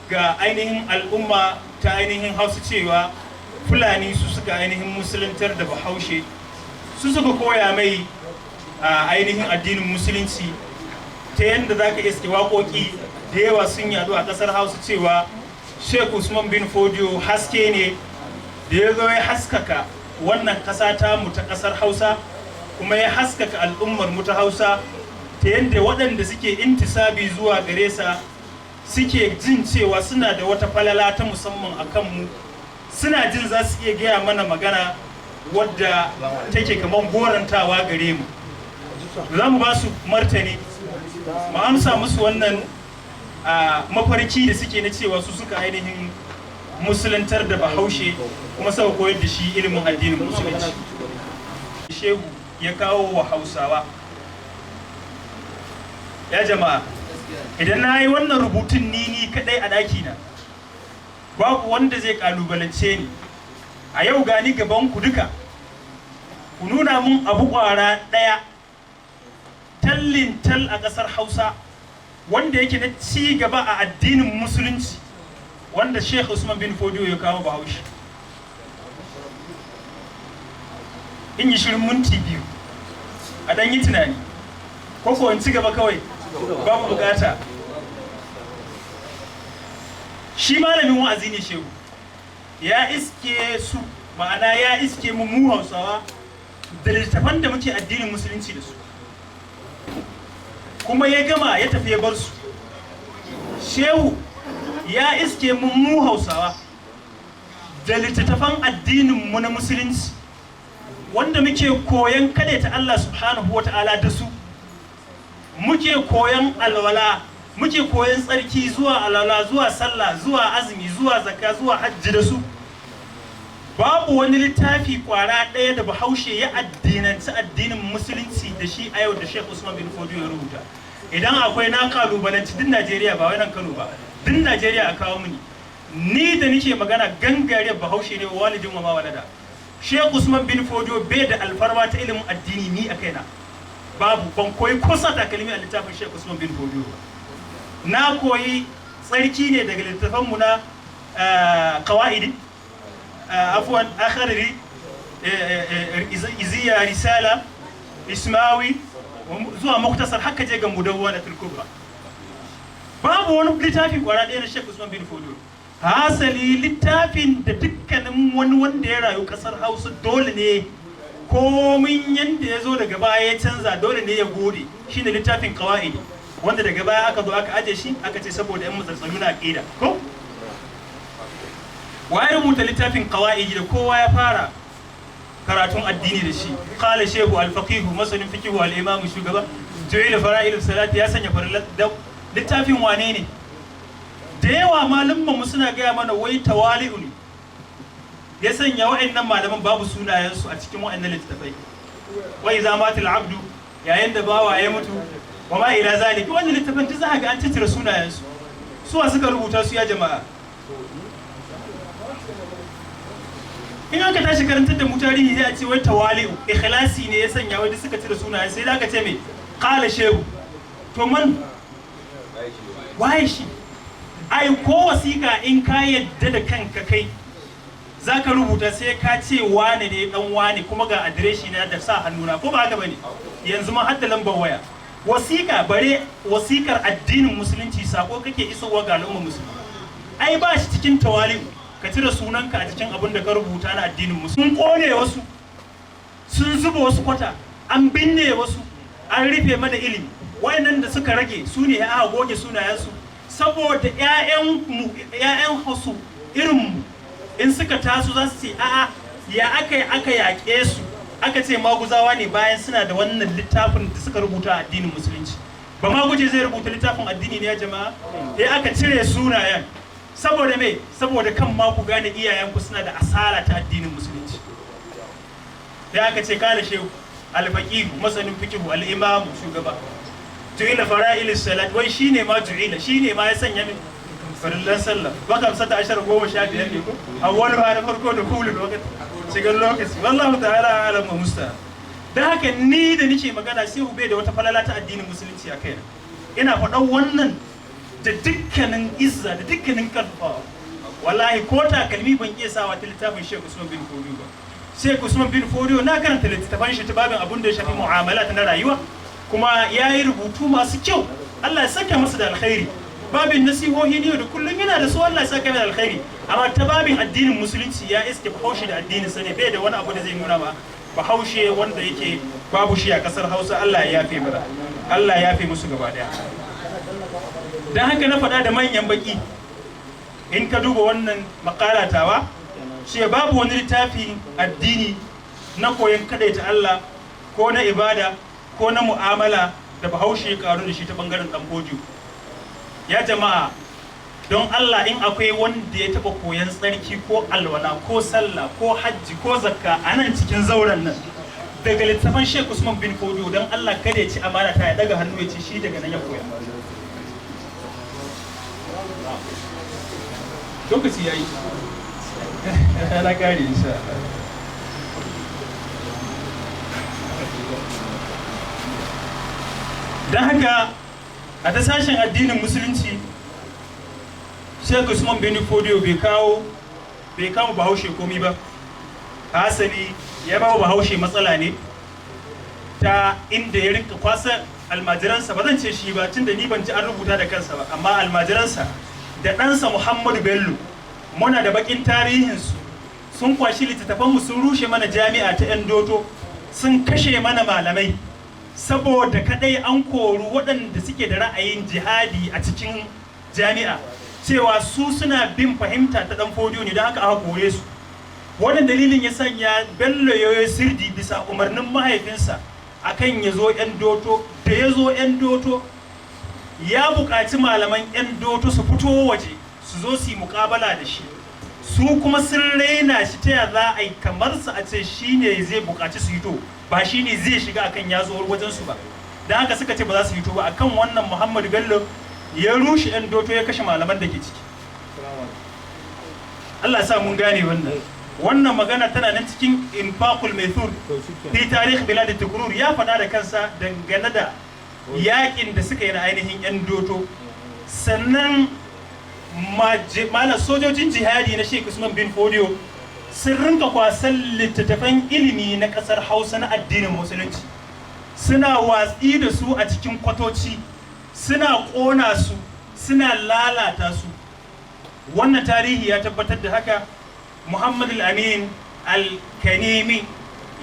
ga ainihin al'umma ta ainihin Hausa, cewa Fulani su suka ainihin musuluntar da Bahaushe, su suka koya mai a ainihin addinin Musulunci, ta yadda za ka iske waƙoƙi da yawa sun yadu a ƙasar Hausa cewa Sheikh Usman bin Fodio haske ne. Da ya zo ya haskaka wannan ƙasa ta mu ta ƙasar Hausa, kuma ya haskaka al'ummar mu ta Hausa, ta yadda waɗanda suke intisabi zuwa gare sa suke jin cewa suna da wata falala ta musamman a kanmu, suna jin za su iya gaya mana magana wadda take kamar gorantawa gare mu. Za mu ba su martani, mu amsa musu wannan mafarki da suke na cewa su suka ainihin musulantar da Bahaushe kuma suka koyar da shi ilimin addinin Musulunci. Shehu ya kawo wa Hausawa, ya jama'a, idan na yi wannan rubutun ni kadai a ɗakina, babu wanda zai kalubalance ni. A yau gani gaban ku duka, ku nuna mun abu ƙwara ɗaya tallin tal a ƙasar Hausa wanda yake na ci gaba a addinin Musulunci wanda Sheikh Usman bin Fodio ya kawo Bahaushe. In yi shirin minti 2 a ɗan yi tunani, ko in ci gaba kawai, babu bukata. Shi malamin wa'azi ne. Shehu ya iske su, ma'ana ya iske mu mu Hausawa da littattafan da muke addinin Musulunci da su, kuma ya gama ya tafi ya bar su. Shehu ya iske mu mu Hausawa da littattafan addinin mu na Musulunci wanda muke koyan ta Allah subhanahu wa ta'ala da su, muke koyan alwala, muke koyan tsarki zuwa alwala, zuwa sallah, zuwa azumi, zuwa zakka, zuwa hajji da su. Babu wani littafi kwara ɗaya da Bahaushe ya addinanci addinin Musulunci da shi a yau da Sheikh Usman bin Fodio ya rubuta. Idan akwai, na kalubalanci duk Najeriya, ba wai nan Kano ba, duk Najeriya a kawo mini. Ni da nike magana gangare Bahaushe ne, walidin wa ma walada. Sheikh Usman bin Fodio bai da alfarma ta ilimin addini ni a kaina. Babu, ban koyi ko sa takalmi a littafin Sheikh Usman bin Fodio ba. Na koyi tsarki ne daga littafanmu na qawaidi, afwan, akhariri, iziya, risala, ismawi, zuwa muktasar, haka je ga Mudawwanatul Kubra. Babu wani littafi kwara ɗaya na Sheikh Usman bin Fodio. Hasali littafin da dukkanin wani wanda ya rayu kasar Hausa dole ne, komin yanda ya zo daga baya ya canza, dole ne ya gode, shine littafin Qawaidi, wanda daga baya aka zo aka aje shi, aka ce saboda yan matsatsalu na aqida. Ko waye rubuta littafin Qawaidi da kowa ya fara karatun addini da shi? Qala shehu al-faqih, masanin fiqh, al-imam, shugaba, ju'ila fara'il salati, ya sanya farillat. Littafin wane ne? Da yawa malaman mu suna gaya mana wai tawali'u ne ya sanya wa'annan malaman babu sunayensu a cikin wa'annan littattafai. Wai za matil abdu, yayin da bawa ya mutu, wa ma ila zalika. Wannan littafin duk za ga an cicire sunayensu. Suwa suka rubuta su, ya jama'a? In aka tashi karantar da mu tarihi, sai a ce wai tawali'u, ikhlasi ne ya sanya wai duk suka cire sunayen. Sai da aka ce me? Qala shehu. To man waye shi? Ai ko wasiƙa in ka yadda da kanka kai za ka rubuta, sai ka ce wane ne dan wane, kuma ga adireshi na da sa hannuna, ko ba haka bane? Yanzu ma har da lambar waya. Wasiƙa, bare wasiƙar addinin Musulunci, sako kake isowa ga al'ummar musulmi. Ai ba shi cikin tawali'u ka cire sunanka a cikin abin da ka rubuta na addinin Musulunci. Sun kone wasu, sun zuba wasu kwata, an binne wasu, an rufe mana ilimi. Wayannan da suka rage su ne aka goge sunayensu saboda 'ya'yan hasu irinmu in suka taso za su ce, a'a, ya aka yi aka yaƙe su, aka ce maguzawa ne, bayan suna da wannan littafin da suka rubuta a addinin Musulunci? Ba maguje zai rubuta littafin addini ne, ya jama'a? Sai aka cire sunayen saboda me? Saboda kan ma ku gane iyayenku suna da asara ta addinin Musulunci. Sai aka ce kala shehu alfaqihu, masanin fiqhu, al-imamu, shugaba, ju'ila fara'il salat. Wai shine ma ju'ila, shine ma ya sanya min farillan sallah wa 15, 15 ne ko? Awwalu na farko da kulul waqt, shigar lokaci. Wallahu ta'ala alam wa musta. Dan haka ni da nike magana, sai ube da wata falala ta addinin Musulunci a kaina. Ina faɗan wannan da dukkanin izza da dukkanin karfafawa. Wallahi ko takalmi ban iya sawa ta littafin Sheikh Usman bin Fodio ba. Sheikh Usman bin Fodio na karanta littattafan shi ta babin abun da ya shafi mu'amalat na rayuwa, kuma ya yi rubutu masu kyau, Allah ya saka masa da alkhairi. Babin nasihohi ne da kullum yana da su, Allah ya saka mai alkhairi. Amma ta babin addinin Musulunci, ya iske Bahaushe da addinin sa ne, bai da wani abu da zai nuna ba Bahaushe wanda yake babu shi a kasar Hausa. Allah ya yafe mana, Allah ya yafe musu gaba daya. Dan haka na faɗa da manyan baki, in ka duba wannan makala tawa, shi babu wani littafi addini na koyon kadaita Allah ko na ibada ko na mu'amala da Bahaushe ya karu da shi ta bangaren Dan Fodiyo. Ya jama'a, don Allah, in akwai wanda ya taba koyon tsarki ko alwala ko sallah ko hajji ko zakka a nan cikin zauren nan daga littafin Sheikh Usman bin Fodiyo, don Allah kada ya ci amana ta, ya daga hannu ya ce shi daga nan ya koya. Lokaci yayi, na kare insha Allah. Don haka a ta sashen addinin Musulunci, Sheikh Usman bin Fodiyo bai kawo Bahaushe komi ba. Hasali ya ba Bahaushe matsala ne ta inda ya rinka kwasa almajiransa. Ba zan ce shi ba, tunda ni ban ji an rubuta da kansa ba, amma almajiransa da ɗansa Muhammadu Bello, muna da bakin tarihinsu, sun kwashi littattafanmu, sun rushe mana jami'a ta 'yan doto, sun kashe mana malamai saboda kadai an koru waɗanda suke da ra'ayin jihadi a cikin jami'a, cewa su suna bin fahimta ta Dan Fodiyo ne, don haka aka kore su. Wannan dalilin ya sanya Bello yoyo sirdi bisa umarnin mahaifinsa akan ya zo 'yan doto. Da ya zo 'yan doto, ya buƙaci malaman 'yan doto su fito waje su zo su yi muƙabala da shi. Su kuma sun raina shi, ta ya za a yi kamar su a ce shi ne zai buƙaci su hito, ba shi ne zai shiga akan ya zo wajen su ba. Don haka suka ce ba za su hito ba. Akan wannan Muhammadu Bello ya rushe 'yan doto, ya kashe malaman da ke ciki. Allah sa mun gane wannan. Wannan magana tana nan cikin Infaqul Maithur fi Tarikh Bilad Tukurur. Ya faɗa da kansa dangane da yakin da suka yi na ainihin 'yan doto. Sannan malam, sojojin jihadi na Sheikh Usman bin Fodio sun rinka kwasan littattafan ilimi na kasar Hausa na addinin Musulunci, suna watsi da su a cikin kwatoci, suna ƙona su, suna lalata su. Wannan tarihi ya tabbatar da haka. Muhammad Al-Amin Al-Kanimi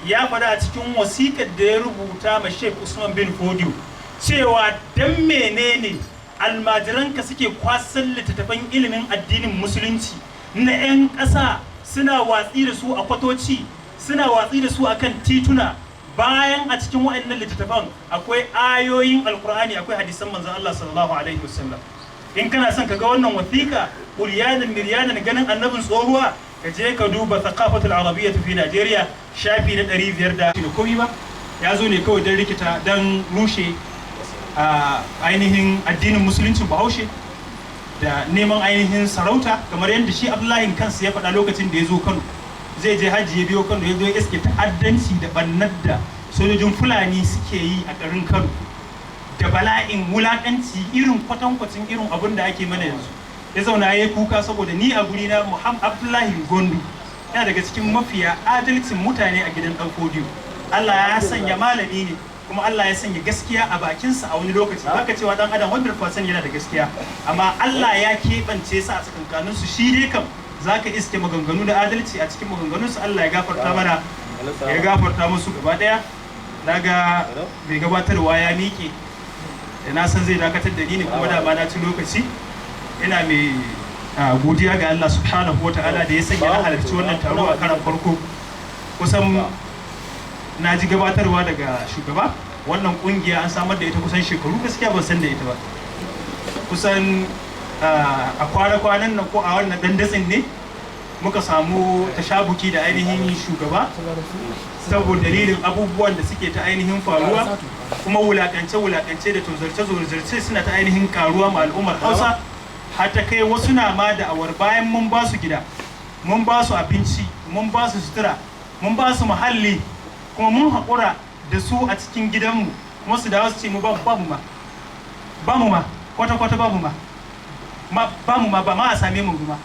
ya faɗa a cikin wasiƙar da ya rubuta ma Sheikh Usman bin Fodio cewa dan menene almajiranka suke kwasan littattafan ilimin addinin Musulunci na 'yan ƙasa, suna watsi da su a kwatoci, suna watsi da su akan tituna, bayan a cikin waɗannan littattafan akwai ayoyin Alkur'ani, akwai hadisan manzon Allah sallallahu alaihi wasallam? In kana son ka ga wannan wasiƙa ƙuryanin miryanin ganin annabin tsohuwa, ka je ka duba Thaqafatul Arabiyya fi Najeriya, shafi na 500 da komai ba. Ya zo ne kawai don rikita, don rushe a ainihin addinin Musuluncin Bahaushe da neman ainihin sarauta, kamar yadda shi Abdullahi kansa ya faɗa lokacin da ya zo Kano zai je hajji, ya biyo Kano, ya zo ya iske ta'addanci da ɓannar da sojojin Fulani suke yi a garin Kano da bala'in wulaƙanci irin kwatankwacin irin abin da ake mana yanzu. Ya zauna ya yi kuka, saboda ni a guri na Muhammad Abdullahi Gondu yana daga cikin mafiya adalcin mutane a gidan Dan Fodiyo. Allah ya sanya malami ne, kuma Allah ya sanya gaskiya a bakinsa. A wani lokaci baka cewa dan adam 100% yana da gaskiya, amma Allah ya keɓance sa a tsakankanin su. Shi dai kam zaka iske maganganu da adalci a cikin maganganun su. Allah ya gafarta mana, ya gafarta musu gaba daya. Naga mai gabatarwa ya miƙe da na san zai dakatar da ni ne, kuma dama na ci lokaci. Ina mai godiya ga Allah subhanahu wataala da ya sanya na halarci wannan taro a karan farko. Kusan na ji gabatarwa daga shugaba. Wannan kungiya an samar da ita kusan shekaru, gaskiya ban san da ita ba. Kusan a kwana-kwanan nan ko a wannan dandatsin ne muka samu tashabuki da ainihin shugaba saboda dalilin abubuwan da suke ta ainihin faruwa, kuma wulakance-wulakance da tozarce-tozarce suna ta ainihin karuwa ma al'ummar Hausa, har ta kai wasu na ma da awar bayan mun ba su gida, mun ba su abinci, mun ba su sutura, mun ba su muhalli, kuma mun haƙura da su a cikin gidanmu, kuma su dawo su ce mu babu ma, ba mu ma kwata-kwata, babu ma, ba mu ma, ba ma a same mu ma.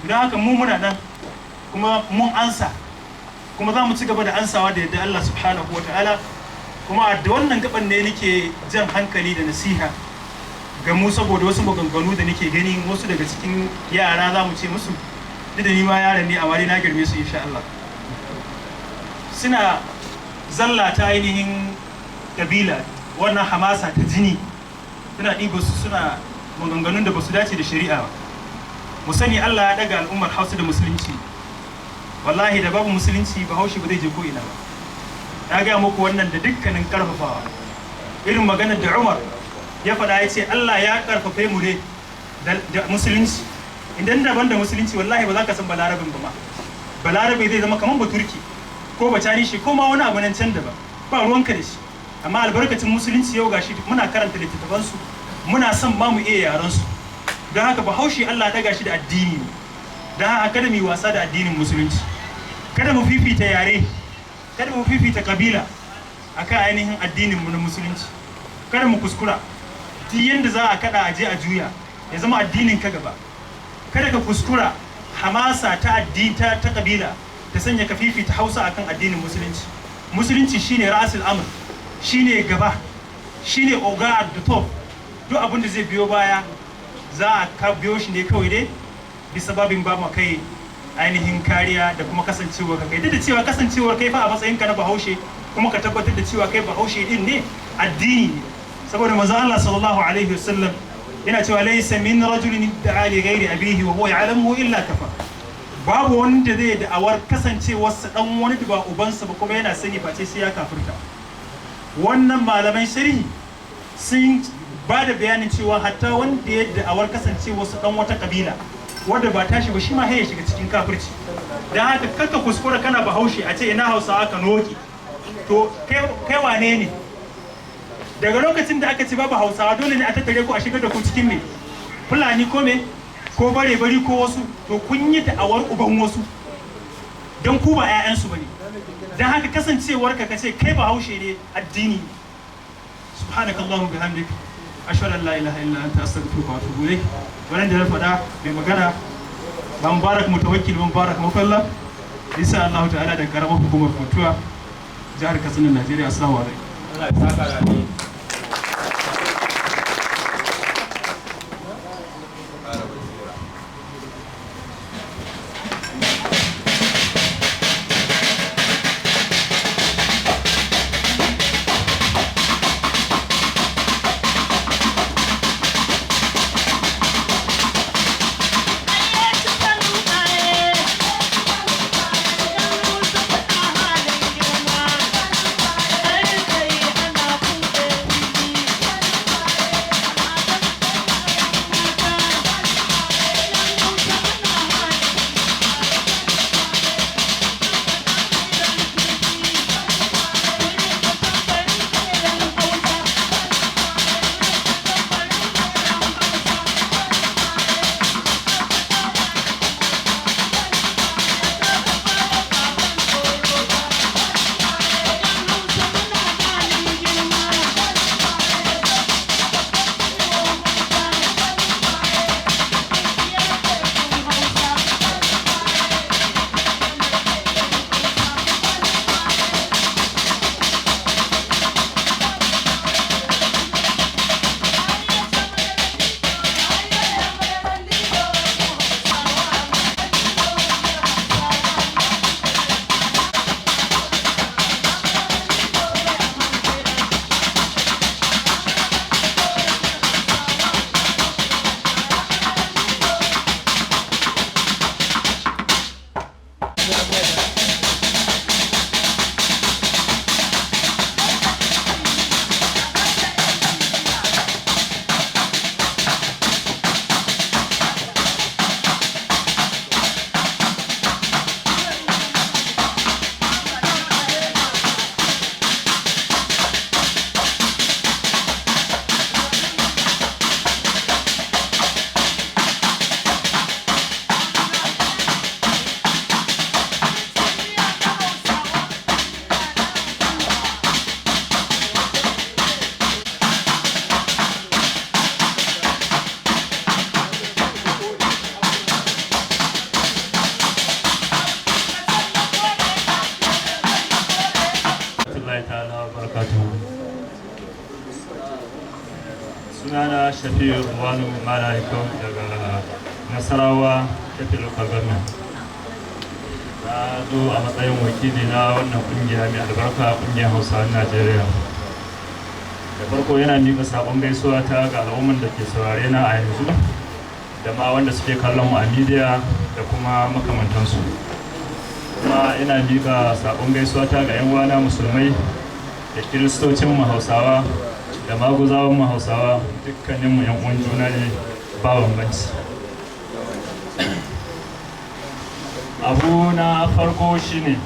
Don haka mu muna nan kuma mun ansa, kuma za mu ci gaba da ansawa da yadda Allah subhanahu wata'ala. Kuma da wannan gaban ne nake jan hankali da nasiha Ga mu, saboda wasu maganganu da nake gani wasu daga cikin yara, za mu ce musu, duk da ni ma yaran ne, amma dai na girme su insha Allah, suna zalla ta ainihin kabila, wannan hamasa ta jini suna ɗiba su, suna maganganun da ba su dace da shari'a ba. Mu sani Allah ya daga al'ummar Hausa da musulunci. Wallahi da babu musulunci, Bahaushe ba zai je ko ina ba. Na gaya muku wannan da dukkanin karfafawa. Irin maganar da Umar ya faɗa, ya ce Allah ya karfafe mu ne da musulunci. Idan daban da musulunci, wallahi ba za ka san Balarabin ba ma. Balarabe zai zama kamar Baturki ko Bacani shi ko ma wani abu nan can da ba ba ruwanka da shi. Amma albarkacin musulunci yau gashi muna karanta littattafansu, muna son ma mu iya yaran su. Don haka Bahaushe Allah ya daga shi da addini ne. Don haka kada mu yi wasa da addinin musulunci, kada mu fifita yare, kada mu fifita kabila akan ainihin addinin mu na musulunci. Kada mu kuskura, duk yanda za a kada a je a juya, ya zama addinin ka gaba. Kada ka kuskura hamasa ta addini ta kabila ta sanya ka fifita Hausa akan addinin musulunci. Musulunci shine ra'asul amr, shine gaba, shine oga at the top. Duk abin da zai biyo baya za a ka biyo shi ne kawai dai bisa babin ba mu kai ainihin kariya da kuma kasancewar ka kai, duk da cewa kasancewar kai fa a matsayin ka na Bahaushe, kuma ka tabbatar da cewa kai Bahaushe din ne, addini ne. Saboda manzo Allah sallallahu alaihi wasallam yana cewa: "Laysa min rajulin da'a li ghairi abihi wa huwa ya'lamuhu illa kafa." Babu wanda zai da'awar kasancewarsa dan wani da ba ubansa ba kuma yana sani, face sai ya kafirta. Wannan malaman sharhi sun ba da bayanin cewa hatta wanda ya da'awar kasancewarsa dan wata kabila wanda ba tashi ba, shi ma ya shiga cikin kafirci. Don haka kaka kuskura kana Bahaushe a ce ina Hausawa ka noki. To kai wane ne? Daga lokacin da aka ce babu Hausawa, dole ne a tattare ku a shigar da ku cikin me, Fulani ko me ko bare bari ko wasu. To kun yi da'awar uban wasu, don ku ba 'ya'yansu ba ne. Don haka kasancewar ka kace kai Bahaushe ne, addini ne. Subhanakallahumma bihamdik, ashhadu an la ilaha illa anta, astaghfiruka wa atubu ilayk. Wannan da na faɗa, mai magana ba Mubarak Mutawakkil, Mubarak Mukalla, insha Allah ta'ala, da karamar hukumar Funtuwa, jihar Katsina, Najeriya. Assalamu alaikum. Allah ya saka da alheri. Ƙara basira. Rahmatullahi ta'ala wa barakatuhu. Sunana Shafi'u Wanu Malaikau daga Nasarawa, Keffi Local Government. Na zo a matsayin wakili na wannan kungiya mai albarka, kungiyar Hausa Najeriya. Da farko yana miƙa saƙon gaisuwa ta ga al'umman da ke saurare na a yanzu da ma wanda suke kallon mu a media da kuma makamantansu. Kuma ina miƙa saƙon gaisuwa ta ga 'yan uwana musulmai da kiristocin mu Hausawa da maguzawan mu Hausawa. Dukkaninmu 'yan uwan juna ne, ba bambanci. Abu na farko shine,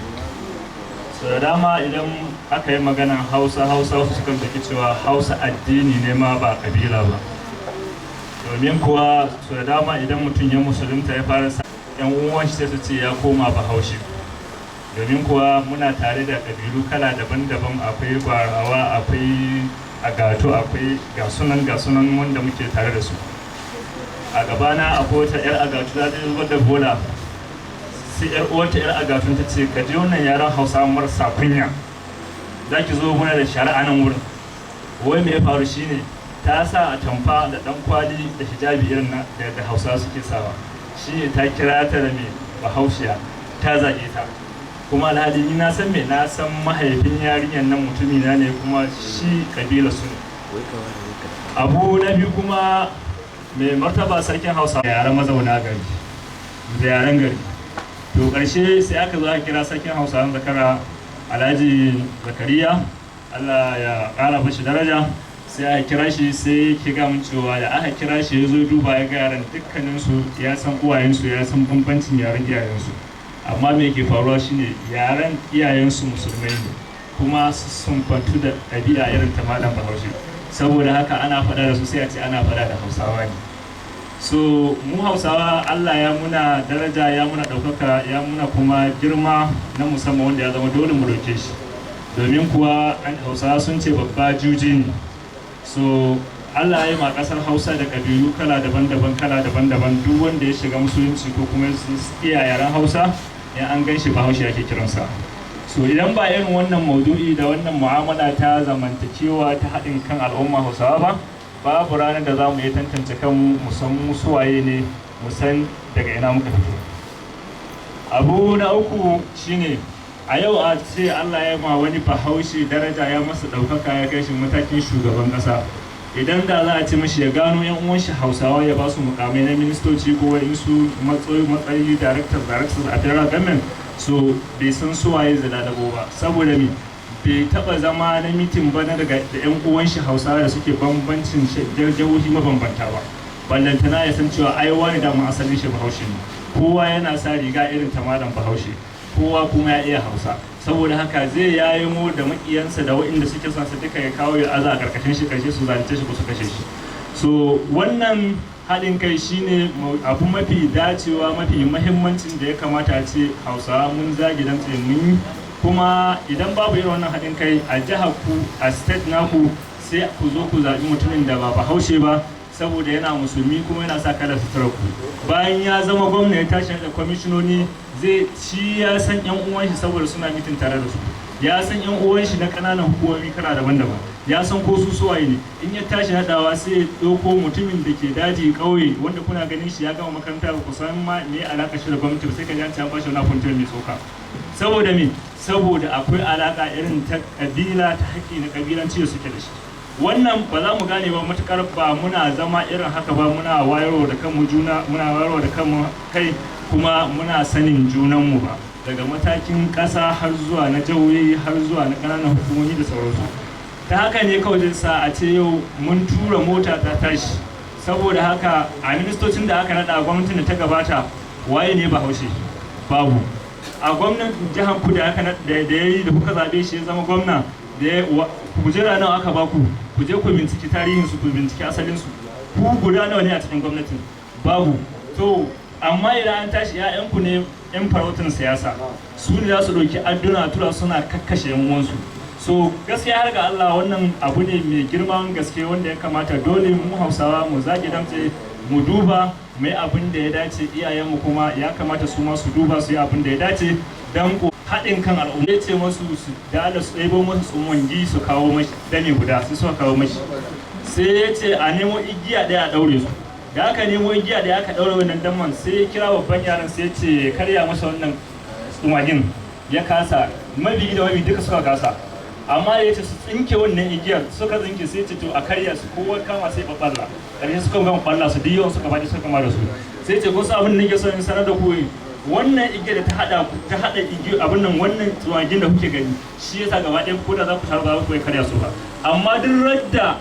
so da dama idan aka yi maganan Hausa, Hausa, wasu sukan tafi cewa Hausa addini ne ma, ba kabila ba. Domin kuwa so da dama idan mutum ya musulunta ya fara sa yan uwan shi, sai su ce ya koma Bahaushe. Domin kuwa muna tare da kabilu kala daban-daban: akwai Gwarawa, akwai Agato, akwai gasunan wanda muke tare da su. A gabana akwai wata yar Agatu za ta zubar da bola, sai yar uwarta yar Agatun ta ce, "Ka je, wannan yaran Hausa marasa kunya, za ki zo muna da shari'a nan wurin." Wai me ya faru shine ta sa atamfa da dan kwali da hijabi irin na da Hausa suke sawa. Shine ta kira ta da me Bahaushiya, ta zage ta. Kuma alhali ni na san me na san, mahaifin yarinyar nan mutumina ne, kuma shi kabila su ne. Abu na biyu kuma, mai martaba Sarkin Hausa, yaren mazauna gari da yaren gari. To ƙarshe sai aka zo aka kira Sarkin Hausawan Zakara, Alhaji Zakariya, Allah ya ƙara mashi daraja. Sai aka kira shi, sai ke ga mun cewa da aka kira shi ya zo duba, ya ga yaran dukkaninsu ya san uwayensu, ya san bambancin yaren iyayensu. Amma me ke faruwa shine yaren iyayensu musulmai ne, kuma sun kwantu da ɗabi'a irin ta malam Bahaushe. Saboda haka ana faɗa da su, sai a ce ana faɗa da Hausawa ne. So mu Hausawa, Allah ya muna daraja, ya muna ɗaukaka, ya muna kuma girma na musamman wanda ya zama dole mu roke shi. Domin kuwa Hausawa sun ce babba juji ne. So Allah ya yi ma ƙasar Hausa da ƙabilu kala daban-daban, kala daban-daban. Duk wanda ya shiga musulunci ko kuma iya yaren Hausa, ya an gan shi, Bahaushe ake kiransa. So idan ba irin wannan maudu'i da wannan mu'amala ta zamantakewa ta haɗin kan al'umma Hausawa ba, babu ranar da za mu iya tantance kanmu, mu san mu suwaye ne, mu san daga ina muka fito. Abu na uku shine, a yau a ce Allah ya ma wani Bahaushe daraja, ya masa ɗaukaka, ya kai shi matakin shugaban ƙasa, idan da za a ce mashi ya gano yan uwan shi Hausawa ya ba su mukamai na ministoci ko wa'insu matsayi directors a federal government, so bai san suwaye zalalabo ba. Saboda me? Bai taba zama na meeting ba na daga da yan uwan shi Hausawa da suke bambancin jihohi mabambanta ba, ballantana ya san cewa ai wani da asalin shi Bahaushe ne. Kowa yana sa riga irin ta malam Bahaushe, kowa kuma ya iya Hausa. Saboda haka zai yayi mu da makiyansa da waɗanda suke son su duka ya kawo ya aza a karkashin shi, karshe su zalunce shi ko su kashe shi. So wannan haɗin kai shine abu mafi dacewa, mafi mahimmancin da ya kamata a ce Hausawa mun zage dantse mun yi. Kuma idan babu irin wannan haɗin kai a jihar ku, a state naku, sai ku zo ku zaɓi mutumin da ba Bahaushe ba saboda yana musulmi kuma yana sa kalar suturar ku. Bayan ya zama gwamna, ya tashi da kwamishinoni, zai ci ya san yan uwan shi saboda suna meeting tare da su, ya san yan uwan shi na ƙananan hukumomi kala daban-daban, ya san ko su suwaye ne. In ya tashi haɗawa, sai ya ɗauko mutumin da ke daji, ƙauye, wanda kuna ganin shi ya gama makaranta, ba ku san ma me alaƙa shi da gwamnati ba. Sai ka ji an ce an bashi wani appointment mai tsoka. Saboda me? Saboda akwai alaƙa irin ta ƙabila, ta haƙƙi na ƙabilanci da suke da shi. Wannan ba za mu gane ba matukar ba muna zama irin haka ba, muna wayarwa da kanmu juna, muna wayarwa da kanmu kai, kuma muna sanin junanmu ba, daga matakin ƙasa har zuwa na jihohi, har zuwa na ƙananan hukumomi da sauransu. Ta haka ne kawai zai sa a ce yau mun tura mota ta tashi. Saboda haka a ministocin da aka naɗa a gwamnatin da ta gabata, waye ne Bahaushe? Babu. A gwamnatin jihar ku da aka da ya yi da kuka zaɓe shi ya zama gwamna, da ya kujera nawa aka baku? Ku je ku binciki tarihin su, ku binciki asalin su. Ku guda nawa ne a cikin gwamnatin? Babu. To amma idan an tashi, 'ya'yanku ne 'yan farautin siyasa, su ne za su ɗauki adduna tura suna kakkashe 'yan uwansu. So gaskiya, har ga Allah, wannan abu ne mai girman gaske wanda ya kamata dole mu Hausawa mu zage damtse, mu duba mu yi abin da ya dace. Iyayenmu kuma ya kamata su ma su duba su yi abin da ya dace don haɗin kan al'umma. Ya ce masu su dala su ɗebo masu tsumangi su kawo mashi dami guda, sai suka kawo mashi. Sai Sai ya ce a nemo igiya ɗaya a ɗaure su. Da aka nemo igiya ɗaya aka ɗaure wannan damman, sai ya kira babban yaran, sai ya ce karya masa wannan tsumagin. Ya kasa, mabi da mabi duka suka kasa. Amma ya ce su tsinke wannan igiyar, suka tsinke. Sai ce to a karya su, kowa kama sai ɓaɓɓalla. Ƙarshe suka gama ɓalla su, duk yawan suka faɗi, suka kama da su. Sai ce kun san abin da nake so in sanar da ku? Wannan igiyar da ta hada ku, ta hada igiyar abin nan, wannan tsumagin da kuke gani, shi yasa gaba ɗaya ko da za ku taru ba za ku iya karya su ba. Amma duk radda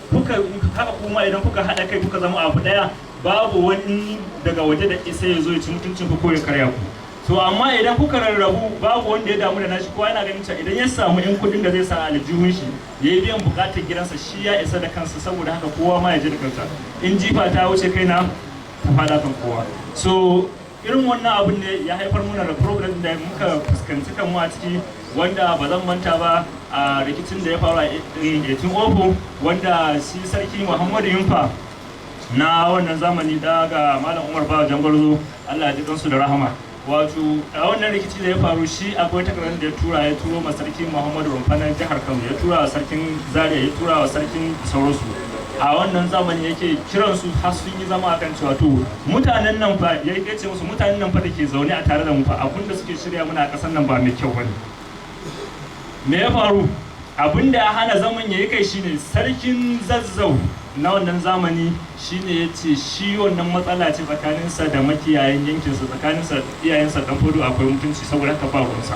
kuka haka kuma, idan kuka haɗa kai kuka zama abu ɗaya, babu wani daga waje da isa ya zo ya ci mutuncin ku ko ya karya ku. To amma idan kuka rarrabu, babu wanda ya damu da nashi, kowa yana ganin cewa idan ya samu yan kuɗin da zai sa aljihun shi ya yi biyan buƙatar gidansa, shi ya isa da kansa. Saboda haka kowa ma ya ji da kansa, in jifa ta wuce kaina ta fada kan kowa. So irin wannan abun ne ya haifar muna da problem da muka fuskanci kanmu a ciki, wanda ba zan manta ba a rikicin da ya faru a 1804, wanda shi Sarki Muhammadu Yunfa na wannan zamani, daga Malam Umar Bawa Jangwarzo, Allah ya ji kansu da rahama. Wato a wannan rikici da ya faru, shi akwai takardar da ya tura, ya turo ma Sarki Muhammadu Rumfa na jihar Kano, ya tura wa Sarkin Zaria, ya tura wa sarkin sauransu. A wannan zamani yake kiran su, har sun yi zama akan cewa to mutanen nan fa, ya ce musu mutanen nan fa da ke zaune a tare da mu fa, abin da suke shirya muna a ƙasar nan ba mai kyau bane. Me ya faru? Abin da ya hana zaman ya yi kai shine Sarkin Zazzau na wannan zamani shine ya ce shi wannan matsala ce tsakaninsa da makiyayan yankinsa, tsakaninsa da iyayensa Dan Fodo akwai mutunci, saboda haka ba ruwansa.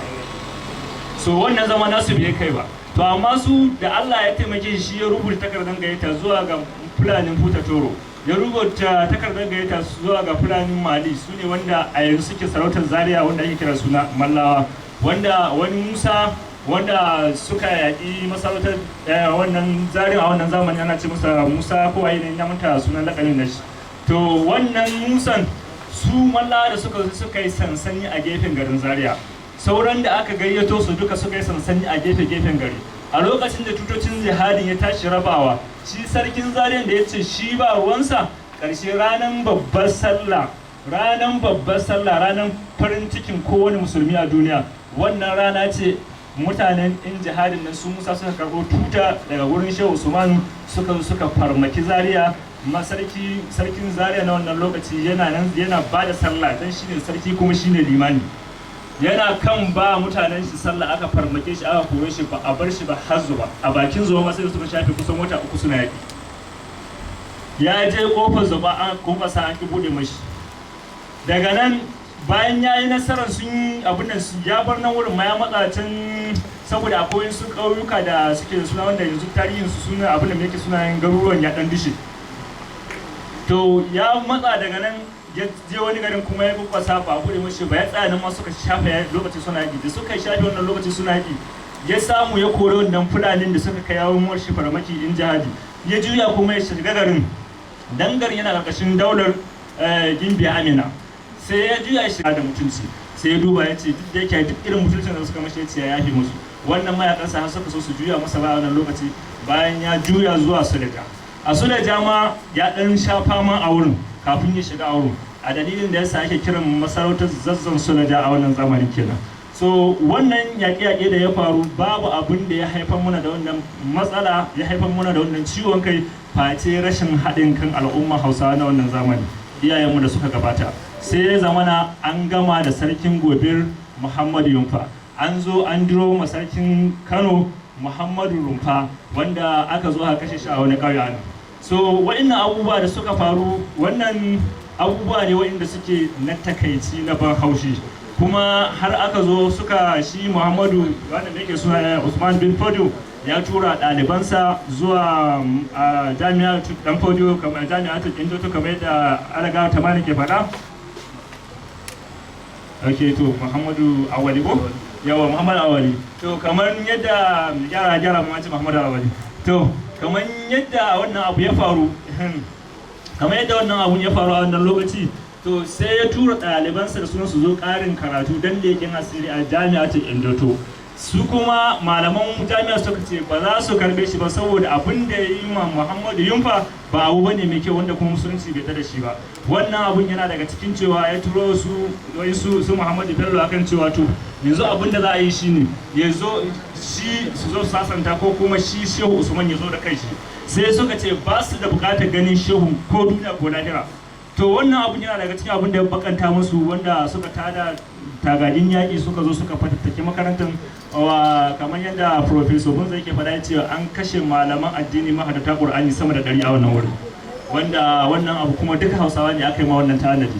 So wannan zama nasu bai kai ba. To amma su da Allah ya taimake shi, ya rubuta takardar gayyata zuwa ga Fulanin Futa Toro, ya rubuta takardar gayyata zuwa ga Fulanin Mali, su ne wanda a yanzu suke sarautar Zaria, wanda ake kira suna Mallawa, wanda wani Musa wanda suka yaƙi masarautar wannan Zaria a wannan zamani, ana ce masa Musa ko waye ne, ya manta sunan lakanin na shi. To wannan Musan, su Mallawa da suka suka yi sansani a gefen garin Zaria, sauran da aka gayyato su duka suka yi sansani a gefe gefen gari. A lokacin da tutocin jihadin ya tashi rabawa, shi Sarkin Zariyan da ya ce shi ba ruwansa, ƙarshe ranar babbar sallah, ranar babbar sallah, ranar farin cikin kowane musulmi a duniya, wannan rana ce mutanen in jihadin nan su Musa suka karɓo tuta daga wurin Shehu Usmanu, suka farmaki Zaria. Sarki, Sarkin Zaria na wannan lokaci yana nan yana ba da sallah, dan shine sarki kuma shine limani, yana kan ba mutanen shi sallah aka farmake shi, aka kore shi, ba a bar shi ba har zuba a bakin zuwa ma sai suka shafe kusan wata 3 suna yaki. Ya je kofar zuba an kofar sa an ki bude mashi. Daga nan bayan ya yi nasarar sun abin nan, ya bar nan wurin ma ya matsa can, saboda akwai su ƙauyuka da suke da suna wanda yanzu tarihin su suna abin da yake sunayen garuruwan ya dan dishe. To ya matsa daga nan ya je wani garin kuma ya kwakwasa, ba bude mashi ba, ya tsaya nan ma suka shafe lokaci suna yaki. Da suka shafe wannan lokaci suna yaki, ya samu ya kori wannan Fulanin da suka kai yawon shi farmaki in jihadi. Ya juya kuma ya shiga garin, dan garin yana karkashin daular Gimbiya Amina. Sai ya juya shi da mutunci, sai ya duba ya ce duk da yake duk irin mutuncin da suka mashi, ya ce ya yafe musu. Wannan mayakansa har suka so su juya masa ba wannan lokaci. Bayan ya juya zuwa Suleja, a Suleja ma ya dan sha fama a wurin kafin ya shiga a wurin, a dalilin da yasa ake kiran masarautar Zazzan Suleja a wannan zamanin kenan. So wannan yaƙe-yaƙe da ya faru, babu abin da ya haifar muna da wannan matsala, ya haifar muna da wannan ciwon kai, face rashin haɗin kan al'umma Hausawa na wannan zamani, iyayenmu da suka gabata. Sai ya zamana an gama da Sarkin Gobir Muhammadu Yunfa, an zo an diro ma Sarkin Kano Muhammadu Rumfa, wanda aka zo aka kashe shi a wani ƙauye nan. So waɗannan abubuwa da suka faru, wannan abubuwa ne waɗanda suke na takaici, na ban haushi. Kuma har aka zo suka shi Muhammadu wanda yake suna Usman bin Fodio ya tura ɗalibansa zuwa Jami'ar Dan Fodio, kamar Jami'ar Indoto, kamar yadda Alaga Tamani ke faɗa. Ok, to Muhammadu Awali ko yawa, Muhammadu Awali. To kamar yadda gyara gyara mu ce Muhammadu Awali. To kamar yadda wannan abu ya faru, kamar yadda wannan abu ya faru a wannan lokaci, to sai ya tura ɗalibansa da sunan su zo ƙarin karatu don leƙen asiri a Jami'atul Indoto. Su kuma malaman jami'a suka ce ba za su karbe shi ba, saboda abin da ya yi ma Muhammadu Yunfa ba abu bane mai kyau, wanda kuma Musulunci bai da shi ba. Wannan abun yana daga cikin cewa ya turo su wai su Muhammadu Bello akan cewa, to, yanzu abin da za a yi shine ya zo shi su zo sasanta, ko kuma shi Shehu Usman ya zo da kanshi. Sai suka ce ba su da bukatar ganin Shehu ko duniya ko lahira. To, wannan abun yana daga cikin abin da ya bakanta musu, wanda suka tada tagagin yaƙi, suka zo suka fatattaki makarantar. Wa kamar yadda Professor Bunza yake faɗa, cewa an kashe malaman addini mahaddata Qur'ani sama da 100 a wannan wurin, wanda wannan abu kuma duka Hausawa ne aka yi ma wannan tanadi.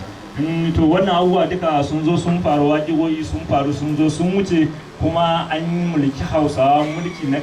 To, wannan abubuwa duka sun zo sun faru, waƙiƙoyi sun faru, sun zo sun wuce, kuma an mulki Hausawa mulki na